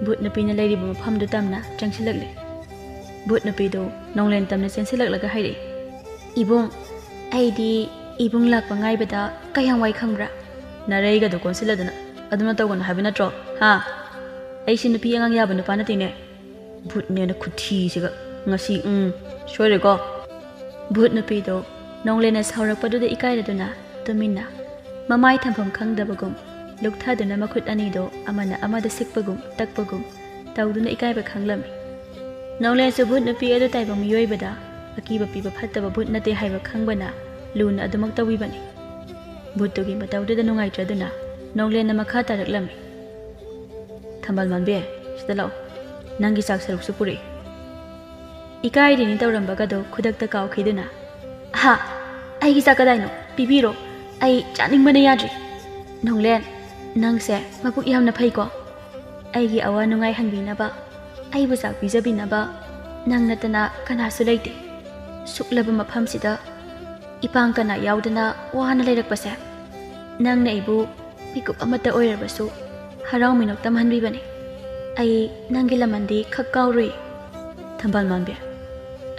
ꯚꯨꯠ ꯅꯨꯄꯤꯅ ꯂꯩꯔꯤꯕ ꯃꯐꯝꯗꯨ ꯇꯝꯅ ꯆꯪꯁꯤꯜꯂꯛꯂꯤ꯫ ꯚꯨꯠ ꯅꯨꯄꯤꯗꯨ ꯅꯣꯡꯂꯦꯟ ꯇꯝꯅ ꯆꯦꯟꯁꯤꯜꯂꯛꯂꯒ ꯍꯥꯏꯔꯛꯏ, "ꯏꯕꯨꯡ, ꯑꯩꯗꯤ ꯏꯕꯨꯡ ꯂꯥꯛꯄ ꯉꯥꯏꯕꯗ ꯀꯌꯥꯝ ꯋꯥꯏ ꯈꯪꯕ꯭ꯔꯥ? ꯅꯔꯩꯒꯗꯣ ꯀꯣꯟꯁꯤꯜꯂꯗꯅ ꯑꯗꯨꯃ ꯇꯧꯒꯅꯨ ꯍꯥꯏꯕ ꯅꯠꯇ꯭ꯔꯣ? ꯍꯥ? ꯑꯩꯁꯤ ꯅꯨꯄꯤ ꯑꯉꯥꯡ ꯌꯥꯕ ꯅꯨꯄꯥ ꯅꯠꯇꯦꯅꯦ꯫ ꯚꯨꯠꯅꯦꯅ ꯈꯨꯊꯤꯁꯤꯒ꯫ ꯉꯁꯤ, ꯎꯝ, ꯁꯣꯏꯔꯦꯀꯣ꯫ ꯚꯨꯠ ꯅꯨꯄꯤꯗꯣ ꯅꯣꯡꯂꯦꯟꯅ ꯁꯥꯎꯔꯛꯄꯗꯨꯗ ꯏꯀꯥꯏꯔꯗꯨꯅ ꯇꯨꯃꯤꯟꯅ, ꯃꯃꯥꯏ ꯊꯝꯐꯝ ꯈꯪꯗꯕꯒꯨꯝ, ꯂꯨꯛꯊꯗꯨꯅ ꯃꯈꯨꯠ ꯑꯅꯤꯗꯣ ꯑꯃꯅ ꯑꯃꯗ ꯁꯤꯛꯄꯒꯨꯝ ꯇꯛꯄꯒꯨꯝ ꯇꯧꯗꯨꯅ ꯏꯀꯥꯏꯕ ꯈꯪꯂꯝꯃꯤ꯫ ꯅꯣꯡꯂꯦꯟꯁꯨ ꯚꯨꯠ ꯅꯨꯄꯤ ꯑꯗꯨ ꯇꯥꯏꯕ ꯃꯤꯑꯣꯏꯕꯗ ꯑꯀꯤꯕ ꯄꯤꯕ ꯐꯠꯇꯕ ꯚꯨꯠ ꯅꯠꯇꯦ ꯍꯥꯏꯕ ꯈꯪꯕꯅ ꯂꯨꯅ ꯑꯗꯨꯃꯛ ꯇꯧꯕꯤꯕꯅꯤ꯫ ꯚꯨꯠꯇꯨꯒꯤ ꯃꯇꯧꯗꯨꯗ ꯅꯨꯡꯉꯥꯏꯇ꯭ꯔꯗꯨꯅ ꯅꯣꯡꯂꯦꯟꯅ ꯃꯈꯥ ꯇꯥꯔꯛꯂꯝꯃꯤ꯫ "ꯊꯝꯕꯥꯜ ꯃꯥꯟꯕꯤ, ꯁꯤꯗ ꯂꯥꯛꯑꯣ꯫ ꯅꯪꯒꯤ ꯆꯥꯛ ꯁꯔꯨꯛꯁꯨ ꯄꯨꯔꯛꯏ꯫" ꯏꯀꯥꯏꯔꯤꯅꯤ ꯇꯧꯔꯝꯕꯒꯗꯣ ꯈꯨꯗꯛꯇ ꯀꯥꯎꯈꯤꯗꯨꯅ, "ꯍꯥ? ꯑꯩꯒꯤ ꯆꯥꯛ ꯀꯗꯥꯏꯅꯣ? ꯄꯤꯕꯤꯔꯣ꯫ ꯑꯩ ꯆꯥꯅꯤꯡꯕꯅ ꯌꯥꯗ꯭ꯔꯤ꯫" "ꯅꯣꯡꯂꯦꯟ, ꯅꯪꯁꯦ ꯃꯕꯨꯛ ꯌꯥꯝꯅ ꯐꯩꯀꯣ꯫ ꯑꯩꯒꯤ ꯑꯋꯥ ꯅꯨꯡꯉꯥꯏ ꯍꯪꯕꯤꯅꯕ, ꯑꯩꯕꯨ ꯆꯥꯛ ꯄꯤꯖꯕꯤꯅꯕ ꯅꯪ ꯅꯠꯇꯅ ꯀꯅꯥꯁꯨ ꯂꯩꯇꯦ꯫ ꯁꯨꯛꯂꯕ ꯃꯐꯝꯁꯤꯗ ꯏꯄꯥꯡ ꯀꯅꯥ ꯌꯥꯎꯗꯅ ꯋꯥꯅ ꯂꯩꯔꯛꯄꯁꯦ, ꯅꯪꯅ ꯑꯩꯕꯨ ꯃꯤꯀꯨꯞ ꯑꯃꯠꯇ ꯑꯣꯏꯔꯕꯁꯨ ꯍꯔꯥꯎ ꯃꯤꯅꯣꯛ ꯇꯝꯍꯟꯕꯤꯕꯅꯤ꯫ ꯑꯩ ꯅꯪꯒꯤ ꯂꯃꯟꯗꯤ ꯈꯛ ꯀꯥꯎꯔꯨꯏ꯫" "ꯊꯝꯕꯥꯜ ꯃꯥꯟꯕꯤ,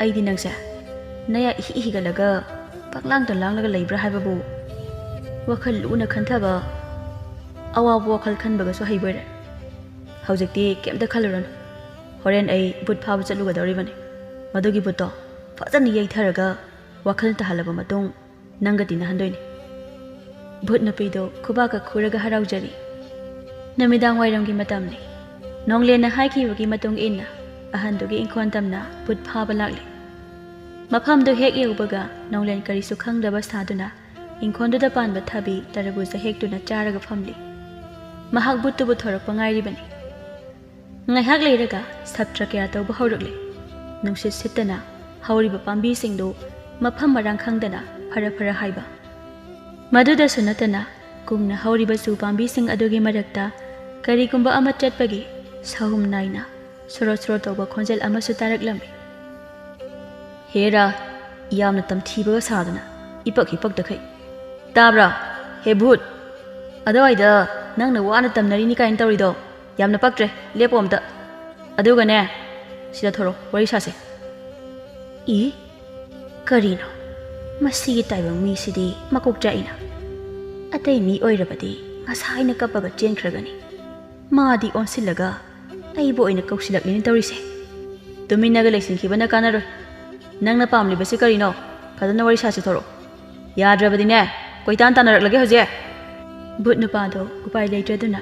ꯑꯩꯗꯤ ꯅꯪꯁꯦ ꯅꯌꯥ ꯏꯍꯤ ꯍꯤꯒꯠꯂꯒ ꯄꯪꯂꯥꯡꯗ ꯂꯥꯡꯂꯒ ꯂꯩꯕ꯭ꯔꯥ ꯍꯥꯏꯕꯕꯨ ꯋꯥꯈꯜ ꯂꯨꯅ ꯈꯟꯊꯕ ꯑꯋꯥꯕ ꯋꯥꯈꯜ ꯈꯟꯕꯒꯁꯨ ꯍꯩꯕꯣꯏꯔꯦ꯫ ꯍꯧꯖꯤꯛꯇꯤ ꯀꯩꯝꯇ ꯈꯜꯂꯨꯔꯅꯨ꯫ ꯍꯣꯔꯦꯟ ꯑꯩ ꯚꯨꯠ ꯐꯥꯕ ꯆꯠꯂꯨꯒꯗꯧꯔꯤꯕꯅꯤ꯫ ꯃꯗꯨꯒꯤ ꯚꯨꯠꯇꯣ ꯐꯖꯅ ꯌꯩꯊꯔꯒ ꯋꯥꯈꯜ ꯇꯥꯍꯜꯂꯕ ꯃꯇꯨꯡ ꯅꯪꯒ ꯇꯤꯟꯅꯍꯟꯗꯣꯏꯅꯤ꯫" ꯚꯨꯠ ꯅꯨꯄꯤꯗꯣ ꯈꯨꯕꯥꯛꯀ ꯈꯨꯔꯒ ꯍꯔꯥꯎꯖꯔꯤ꯫ ꯅꯨꯃꯤꯗꯥꯡ ꯋꯥꯏꯔꯝꯒꯤ ꯃꯇꯝꯅꯤ꯫ ꯅꯣꯡꯂꯦꯟꯅ ꯍꯥꯏꯈꯤꯕꯒꯤ ꯃꯇꯨꯡ ꯏꯟꯅ ꯑꯍꯟꯗꯨꯒꯤ ꯏꯪꯈꯣꯜ ꯇꯝꯅ ꯚꯨꯠ ꯐꯥꯕ ꯂꯥꯛꯂꯤ꯫ ꯃꯐꯝꯗꯨ ꯍꯦꯛ ꯌꯧꯕꯒ ꯅꯣꯡꯂꯦꯟ ꯀꯔꯤꯁꯨ ꯈꯪꯗꯕ ꯁꯥꯗꯨꯅ ꯏꯪꯈꯣꯜꯗꯨꯗ ꯄꯥꯟꯕ ꯊꯕꯤ ꯇꯔꯕꯨꯖ ꯍꯦꯛꯇꯨꯅ ꯆꯥꯔꯒ ꯐꯝꯂꯤ꯫ ꯃꯍꯥꯛ ꯚꯨꯠꯇꯨꯕꯨ ꯊꯣꯔꯛꯄ ꯉꯥꯏꯔꯤꯕꯅꯤ꯫ ꯉꯥꯏꯍꯥꯛ ꯂꯩꯔꯒ ꯁꯞꯇ꯭ꯔ ꯀꯌꯥ ꯇꯧꯕ ꯍꯧꯔꯛꯂꯦ꯫ ꯅꯨꯡꯁꯤꯠ ꯁꯤꯠꯇꯅ ꯍꯧꯔꯤꯕ ꯄꯥꯝꯕꯤꯁꯤꯡꯗꯨ ꯃꯐꯝ ꯃꯔꯥꯡ ꯈꯪꯗꯅ ꯐꯔ ꯐꯔ ꯍꯥꯏꯕ꯫ ꯃꯗꯨꯗꯁꯨ ꯅꯠꯇꯅ ꯀꯨꯡꯅ ꯍꯧꯔꯤꯕ ꯆꯨ ꯄꯥꯝꯕꯤꯁꯤꯡ ꯑꯗꯨꯒꯤ ꯃꯔꯛꯇ ꯀꯔꯤꯒꯨꯝꯕ ꯑꯃ ꯆꯠꯄꯒꯤ ꯁꯍꯨꯝ ꯅꯥꯏꯅ ꯁꯣꯔꯣ ꯁꯣꯔꯣ ꯇꯧꯕ ꯈꯣꯟꯖꯦꯜ ꯑꯃꯁꯨ ꯇꯥꯔꯛꯂꯝꯃꯤ꯫ "ꯍꯦꯔꯥ, ꯌꯥꯝꯅ ꯇꯝꯊꯤꯕꯒ ꯁꯥꯗꯅ ꯏꯄꯛ ꯍꯤꯄꯛꯇꯈꯩ꯫ ꯇꯥꯕ꯭ꯔꯥ? ꯍꯦ ꯚꯨꯠ, ꯑꯗꯨꯋꯥꯏꯗ ꯅꯪꯅ ꯋꯥꯅ ꯇꯝꯅꯔꯤꯅꯤ ꯀꯥꯏꯅ ꯇꯧꯔꯤꯗꯣ ꯌꯥꯝꯅ ꯄꯛꯇ꯭ꯔꯦ꯫ ꯂꯦꯞꯄꯣ ꯑꯝꯇ꯫ ꯑꯗꯨꯒꯅꯦ, ꯁꯤꯗ ꯊꯣꯔꯛꯑꯣ, ꯋꯥꯔꯤ ꯁꯥꯁꯦ꯫" ꯏ, ꯀꯔꯤꯅꯣ? "ꯃꯁꯤꯒꯤ ꯇꯥꯏꯕꯪ ꯃꯤꯁꯤꯗꯤ ꯃꯀꯣꯛ ꯆꯥꯛꯏꯅ꯫ ꯑꯇꯩ ꯃꯤ ꯑꯣꯏꯔꯕꯗꯤ ꯉꯁꯥꯏꯅ ꯀꯞꯄꯒ ꯆꯦꯟꯈ꯭ꯔꯒꯅꯤ꯫ ꯃꯥꯗꯤ ꯑꯣꯟꯁꯤꯜꯂꯒ ꯑꯩꯕꯨ ꯑꯣꯏꯅ ꯀꯧꯁꯤꯜꯂꯛꯂꯤꯅꯦ ꯇꯧꯔꯤꯁꯦ꯫ ꯇꯨꯃꯤꯟꯅꯒ ꯂꯩꯁꯤꯟꯈꯤꯕꯅ ꯀꯥꯟꯅꯔꯣꯏ꯫ ꯅꯪꯅ ꯄꯥꯝꯂꯤꯕꯁꯤ ꯀꯔꯤꯅꯣ? ꯐꯖꯅ ꯋꯥꯔꯤ ꯁꯥꯁꯤ ꯊꯣꯔꯛꯑꯣ꯫ ꯌꯥꯗ꯭ꯔꯕꯗꯤꯅꯦ, ꯀꯣꯏꯇꯥꯟ ꯇꯥꯟꯅꯔꯛꯂꯒꯦ ꯍꯧꯖꯤꯛ꯫" ꯚꯨꯠ ꯅꯨꯄꯥꯗꯣ ꯎꯄꯥꯏ ꯂꯩꯇ꯭ꯔꯗꯨꯅ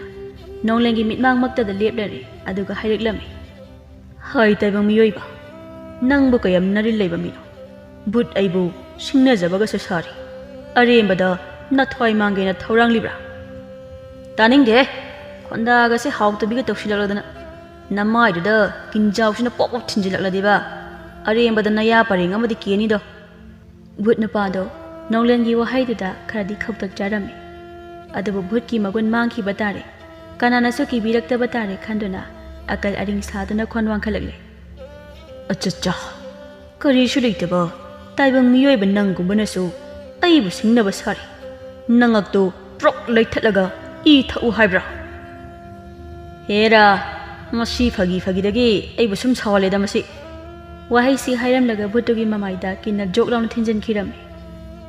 ꯅꯣꯡꯂꯦꯟꯒꯤ ꯃꯤꯠꯃꯥꯡꯃꯛꯇꯗ ꯂꯦꯞꯂꯔꯦ, ꯑꯗꯨꯒ ꯍꯥꯏꯔꯛꯂꯝꯃꯤ, "ꯍꯥꯏ ꯇꯥꯏꯕꯪ ꯃꯤꯑꯣꯏꯕ, ꯅꯪꯕꯨ ꯀꯌꯥꯝ ꯅꯔꯤꯜ ꯂꯩꯕ ꯃꯤꯅꯣ? ꯚꯨꯠ ꯑꯩꯕꯨ ꯁꯤꯡꯅꯖꯕꯒꯁꯨ ꯁꯥꯔꯤ꯫ ꯑꯔꯦꯝꯕꯗ ꯅꯊ꯭ꯋꯥꯏ ꯃꯥꯡꯒꯦꯅ ꯊꯧꯔꯥꯡꯂꯤꯕ꯭ꯔꯥ?" "ꯇꯥꯅꯤꯡꯗꯦꯍꯦ꯫ ꯈꯣꯟꯗꯥꯒꯁꯦ ꯍꯥꯎꯇꯕꯤꯒ ꯇꯧꯁꯤꯜꯂꯛꯂꯗꯅ꯫ ꯅꯃꯥꯏꯗꯨꯗ ꯀꯤꯟꯖꯥꯎꯁꯤꯅ ꯄꯣꯞ ꯄꯣꯞ ꯊꯤꯟꯖꯤꯜꯂꯛꯂꯗꯤꯕ, ꯑꯔꯦꯝꯕꯗ ꯅꯌꯥ ꯄꯔꯦꯡ ꯑꯃꯗꯤ ꯀꯦꯅꯤꯗꯣ꯫" ꯚꯨꯠ ꯅꯨꯄꯥꯗꯣ ꯅꯣꯡꯂꯦꯟꯒꯤ ꯋꯥꯍꯩꯗꯨꯗ ꯈꯔꯗꯤ ꯈꯧꯇꯛ ꯆꯥꯔꯝꯃꯤ꯫ ꯑꯗꯨꯕꯨ ꯚꯨꯠꯀꯤ ꯃꯒꯨꯟ ꯃꯥꯡꯈꯤꯕ ꯇꯥꯔꯦ, ꯀꯅꯥꯅꯁꯨ ꯀꯤꯕꯤꯔꯛꯇꯕ ꯇꯥꯔꯦ ꯈꯟꯗꯨꯅ ꯑꯀꯜ ꯑꯔꯤꯡ ꯁꯥꯗꯨꯅ ꯈꯣꯟ ꯋꯥꯡꯈꯠꯂꯛꯂꯦ꯫ "ꯑꯆꯠꯆꯥ, ꯀꯔꯤꯁꯨ ꯂꯩꯇꯕ ꯇꯥꯏꯕꯪ ꯃꯤꯑꯣꯏꯕ ꯅꯪꯒꯨꯝꯕꯅꯁꯨ ꯑꯩꯕꯨ ꯁꯤꯡꯅꯕ ꯁꯥꯔꯤ꯫ ꯅꯉꯛꯇꯨ ꯄ꯭ꯔꯣꯛ ꯂꯩꯊꯠꯂꯒ ꯏ ꯊꯛꯎ ꯍꯥꯏꯕ꯭ꯔꯥ?" "ꯍꯦꯔꯥ, ꯃꯁꯤ ꯐꯥꯒꯤ ꯐꯥꯒꯤꯗꯒꯤ ꯑꯩꯕꯨ ꯁꯨꯝ ꯁꯥꯎꯍꯜꯂꯦꯗ ꯃꯁꯤ꯫" ꯋꯥꯍꯩꯁꯤ ꯍꯥꯏꯔꯝꯂꯒ ꯚꯨꯠꯇꯨꯒꯤ ꯃꯃꯥꯏꯗ ꯀꯤꯟꯅ ꯖꯣꯛ ꯂꯥꯎꯅ ꯊꯤꯟꯖꯤꯟꯈꯤꯔꯝꯃꯤ꯫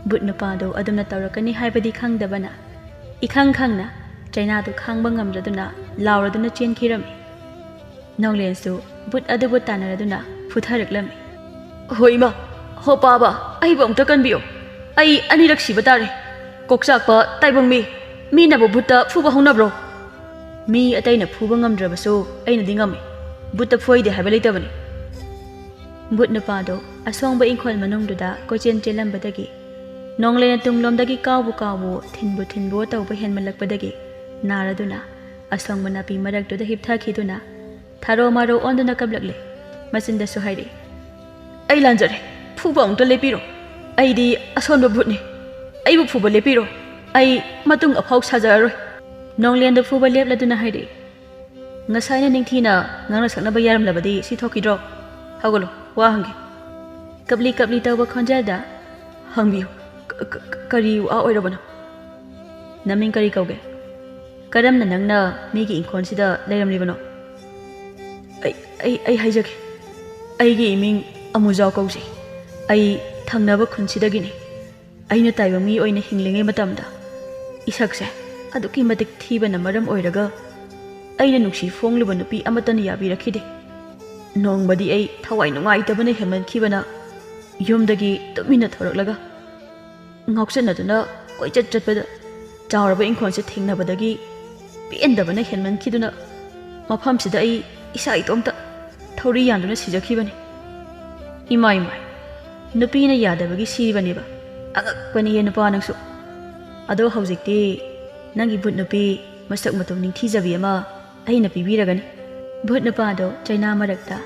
ꯚꯨꯠ ꯅꯨꯄꯥꯗꯣ ꯑꯗꯨꯝꯅ ꯇꯧꯔꯛꯀꯅꯤ ꯍꯥꯏꯕꯗꯤ ꯈꯪꯗꯕꯅ, ꯏꯈꯪ ꯈꯪꯅ ꯆꯩꯅꯥꯗꯨ ꯈꯥꯡꯕ ꯉꯝꯗ꯭ꯔꯗꯨꯅ ꯂꯥꯎꯔꯗꯨꯅ ꯆꯦꯟꯈꯤꯔꯝꯃꯤ꯫ ꯅꯣꯡꯂꯦꯟꯁꯨ ꯚꯨꯠ ꯑꯗꯨꯕꯨ ꯇꯥꯟꯅꯔꯗꯨꯅ ꯐꯨꯊꯔꯛꯂꯝꯃꯤ꯫ "ꯍꯣ ꯏꯃꯥ, ꯍꯣ ꯄꯥꯕ, ꯑꯩꯕꯨ ꯑꯃꯨꯛꯇ ꯀꯟꯕꯤꯌꯨ꯫ ꯑꯩ ꯑꯅꯤꯔꯛ ꯁꯤꯕ ꯇꯥꯔꯦ꯫ ꯀꯣꯛꯆꯥꯛꯄ ꯇꯥꯏꯕꯪ ꯃꯤ, ꯃꯤꯅꯕꯨ ꯚꯨꯠꯇ ꯐꯨꯕ ꯍꯧꯅꯕ꯭ꯔꯣ? ꯃꯤ ꯑꯇꯩꯅ ꯐꯨꯕ ꯉꯝꯗ꯭ꯔꯕꯁꯨ ꯑꯩꯅꯗꯤ ꯉꯝꯃꯤ꯫ ꯚꯨꯠꯇ ꯐꯨꯍꯩꯗꯦ ꯍꯥꯏꯕ ꯂꯩꯇꯕꯅꯤ꯫" ꯚꯨꯠ ꯅꯨꯄꯥꯗꯣ ꯑꯁꯣꯡꯕ ꯏꯪꯈꯣꯜ ꯃꯅꯨꯡꯗꯨꯗ ꯀꯣꯏꯆꯦꯟ ꯆꯦꯜꯂꯝꯕꯗꯒꯤ ꯅꯣꯡꯂꯩꯅ ꯇꯨꯡꯂꯣꯝꯗꯒꯤ ꯀꯥꯎꯕꯨ ꯀꯥꯎꯕꯨ, ꯊꯤꯟꯕꯨ ꯊꯤꯟꯕꯨ ꯇꯧꯕ ꯍꯦꯟꯃꯜꯂꯛꯄꯗꯒꯤ ꯅꯥꯔꯗꯨꯅ ꯑꯁꯣꯡꯕ ꯅꯥꯄꯤ ꯃꯔꯛꯇꯨꯗ ꯍꯤꯞꯊꯈꯤꯗꯨꯅ ꯊꯥꯔꯣ ꯃꯥꯔꯣ ꯑꯣꯟꯗꯨꯅ ꯀꯞꯂꯛꯂꯦ꯫ ꯃꯆꯤꯟꯗꯁꯨ ꯍꯥꯏꯔꯛꯏ, "ꯑꯩ ꯂꯥꯟꯖꯔꯦ, ꯐꯨꯕ ꯑꯃꯨꯛꯇ ꯂꯦꯞꯄꯤꯔꯣ꯫ ꯑꯩꯗꯤ ꯑꯁꯣꯟꯕ ꯚꯨꯠꯅꯤ꯫ ꯑꯩꯕꯨ ꯐꯨꯕ ꯂꯦꯞꯄꯤꯔꯣ꯫ ꯑꯩ ꯃꯇꯨꯡ ꯑꯐꯥꯎ ꯁꯥꯖꯔꯔꯣꯏ꯫" ꯅꯣꯡꯂꯦꯟꯗꯨ ꯐꯨꯕ ꯂꯦꯞꯂꯗꯨꯅ ꯍꯥꯏꯔꯛꯏ, "ꯉꯁꯥꯏꯅ ꯅꯤꯡꯊꯤꯅ ꯉꯥꯡꯅ ꯁꯛꯅꯕ ꯌꯥꯔꯝꯂꯕꯗꯤ ꯁꯤ ꯊꯣꯛꯈꯤꯗ꯭ꯔꯣ? ꯍꯧꯒꯠꯂꯣ, ꯋꯥ ꯍꯪꯒꯦ꯫" ꯀꯞꯂꯤ ꯀꯞꯂꯤ ꯇꯧꯕ ꯈꯣꯟꯖꯦꯜꯗ, "ꯍꯪꯕꯤꯌꯨ, ꯀ-, ꯀ-, ꯀꯔꯤ ꯋꯥ ꯑꯣꯏꯔꯕꯅꯣ? ꯅꯃꯤꯡ ꯀꯔꯤ ꯀꯧꯒꯦ?" "ꯀꯔꯝꯅ ꯅꯪꯅ ꯃꯤꯒꯤ ꯏꯪꯈꯣꯜꯁꯤꯗ ꯂꯩꯔꯝꯂꯤꯕꯅꯣ?" "ꯑꯩ, ꯑꯩ, ꯑꯩ ꯍꯥꯏꯖꯒꯦ꯫ ꯑꯩꯒꯤ ꯏꯃꯤꯡ ꯑꯃꯨꯖꯥꯎ ꯀꯧꯖꯩ꯫ ꯑꯩ ꯊꯪꯅꯕ ꯈꯨꯟꯁꯤꯗꯒꯤꯅꯤ꯫ ꯑꯩꯅ ꯇꯥꯏꯕꯪ ꯃꯤ ꯑꯣꯏꯅ ꯍꯤꯡꯂꯤꯉꯩ ꯃꯇꯝꯗ ꯏꯁꯛꯁꯦ ꯑꯗꯨꯛꯀꯤ ꯃꯇꯤꯛ ꯊꯤꯕꯅ ꯃꯔꯝ ꯑꯣꯏꯔꯒ ꯑꯩꯅ ꯅꯨꯡꯁꯤ ꯐꯣꯡꯂꯨꯕ ꯅꯨꯄꯤ ꯑꯃꯠꯇꯅ ꯌꯥꯕꯤꯔꯛꯈꯤꯗꯦ꯫ ꯅꯣꯡꯃꯗꯤ ꯑꯩ ꯊꯋꯥꯏ ꯅꯨꯡꯉꯥꯏꯇꯕꯅ ꯍꯦꯟꯃꯟꯈꯤꯕꯅ ꯌꯨꯝꯗꯒꯤ ꯇꯨꯃꯤꯟꯅ ꯊꯣꯔꯛꯂꯒ ꯉꯥꯎꯆꯠꯅꯗꯨꯅ ꯀꯣꯏꯆꯠ ꯆꯠꯄꯗ ꯆꯥꯎꯔꯕ ꯏꯪꯈꯣꯜꯁꯦ ꯊꯦꯡꯅꯕꯗꯒꯤ ꯄꯦꯟꯗꯕꯅ ꯍꯦꯟꯃꯟꯈꯤꯗꯨꯅ ꯃꯐꯝꯁꯤꯗ ꯑꯩ ꯏꯁꯥ ꯏꯇꯣꯝꯇ ꯊꯧꯔꯤ ꯌꯥꯟꯗꯨꯅ ꯁꯤꯖꯈꯤꯕꯅꯤ꯫ ꯏꯃꯥ ꯏꯃꯥꯏ, ꯅꯨꯄꯤꯅ ꯌꯥꯗꯕꯒꯤ ꯁꯤꯔꯤꯕꯅꯦꯕ꯫ ꯑꯉꯛꯄꯅꯤꯍꯦ ꯅꯨꯄꯥ ꯅꯪꯁꯨ꯫ ꯑꯗꯣ ꯍꯧꯖꯤꯛꯇꯤ ꯅꯪꯒꯤ ꯚꯨꯠ ꯅꯨꯄꯤ ꯃꯁꯛ ꯃꯇꯧ ꯅꯤꯡꯊꯤꯖꯕꯤ ꯑꯃ ꯑꯩꯅ ꯄꯤꯕꯤꯔꯒꯅꯤ꯫ ꯚꯨꯠ ꯅꯨꯄꯥꯗꯣ ꯆꯩꯅꯥ ꯃꯔꯛꯇ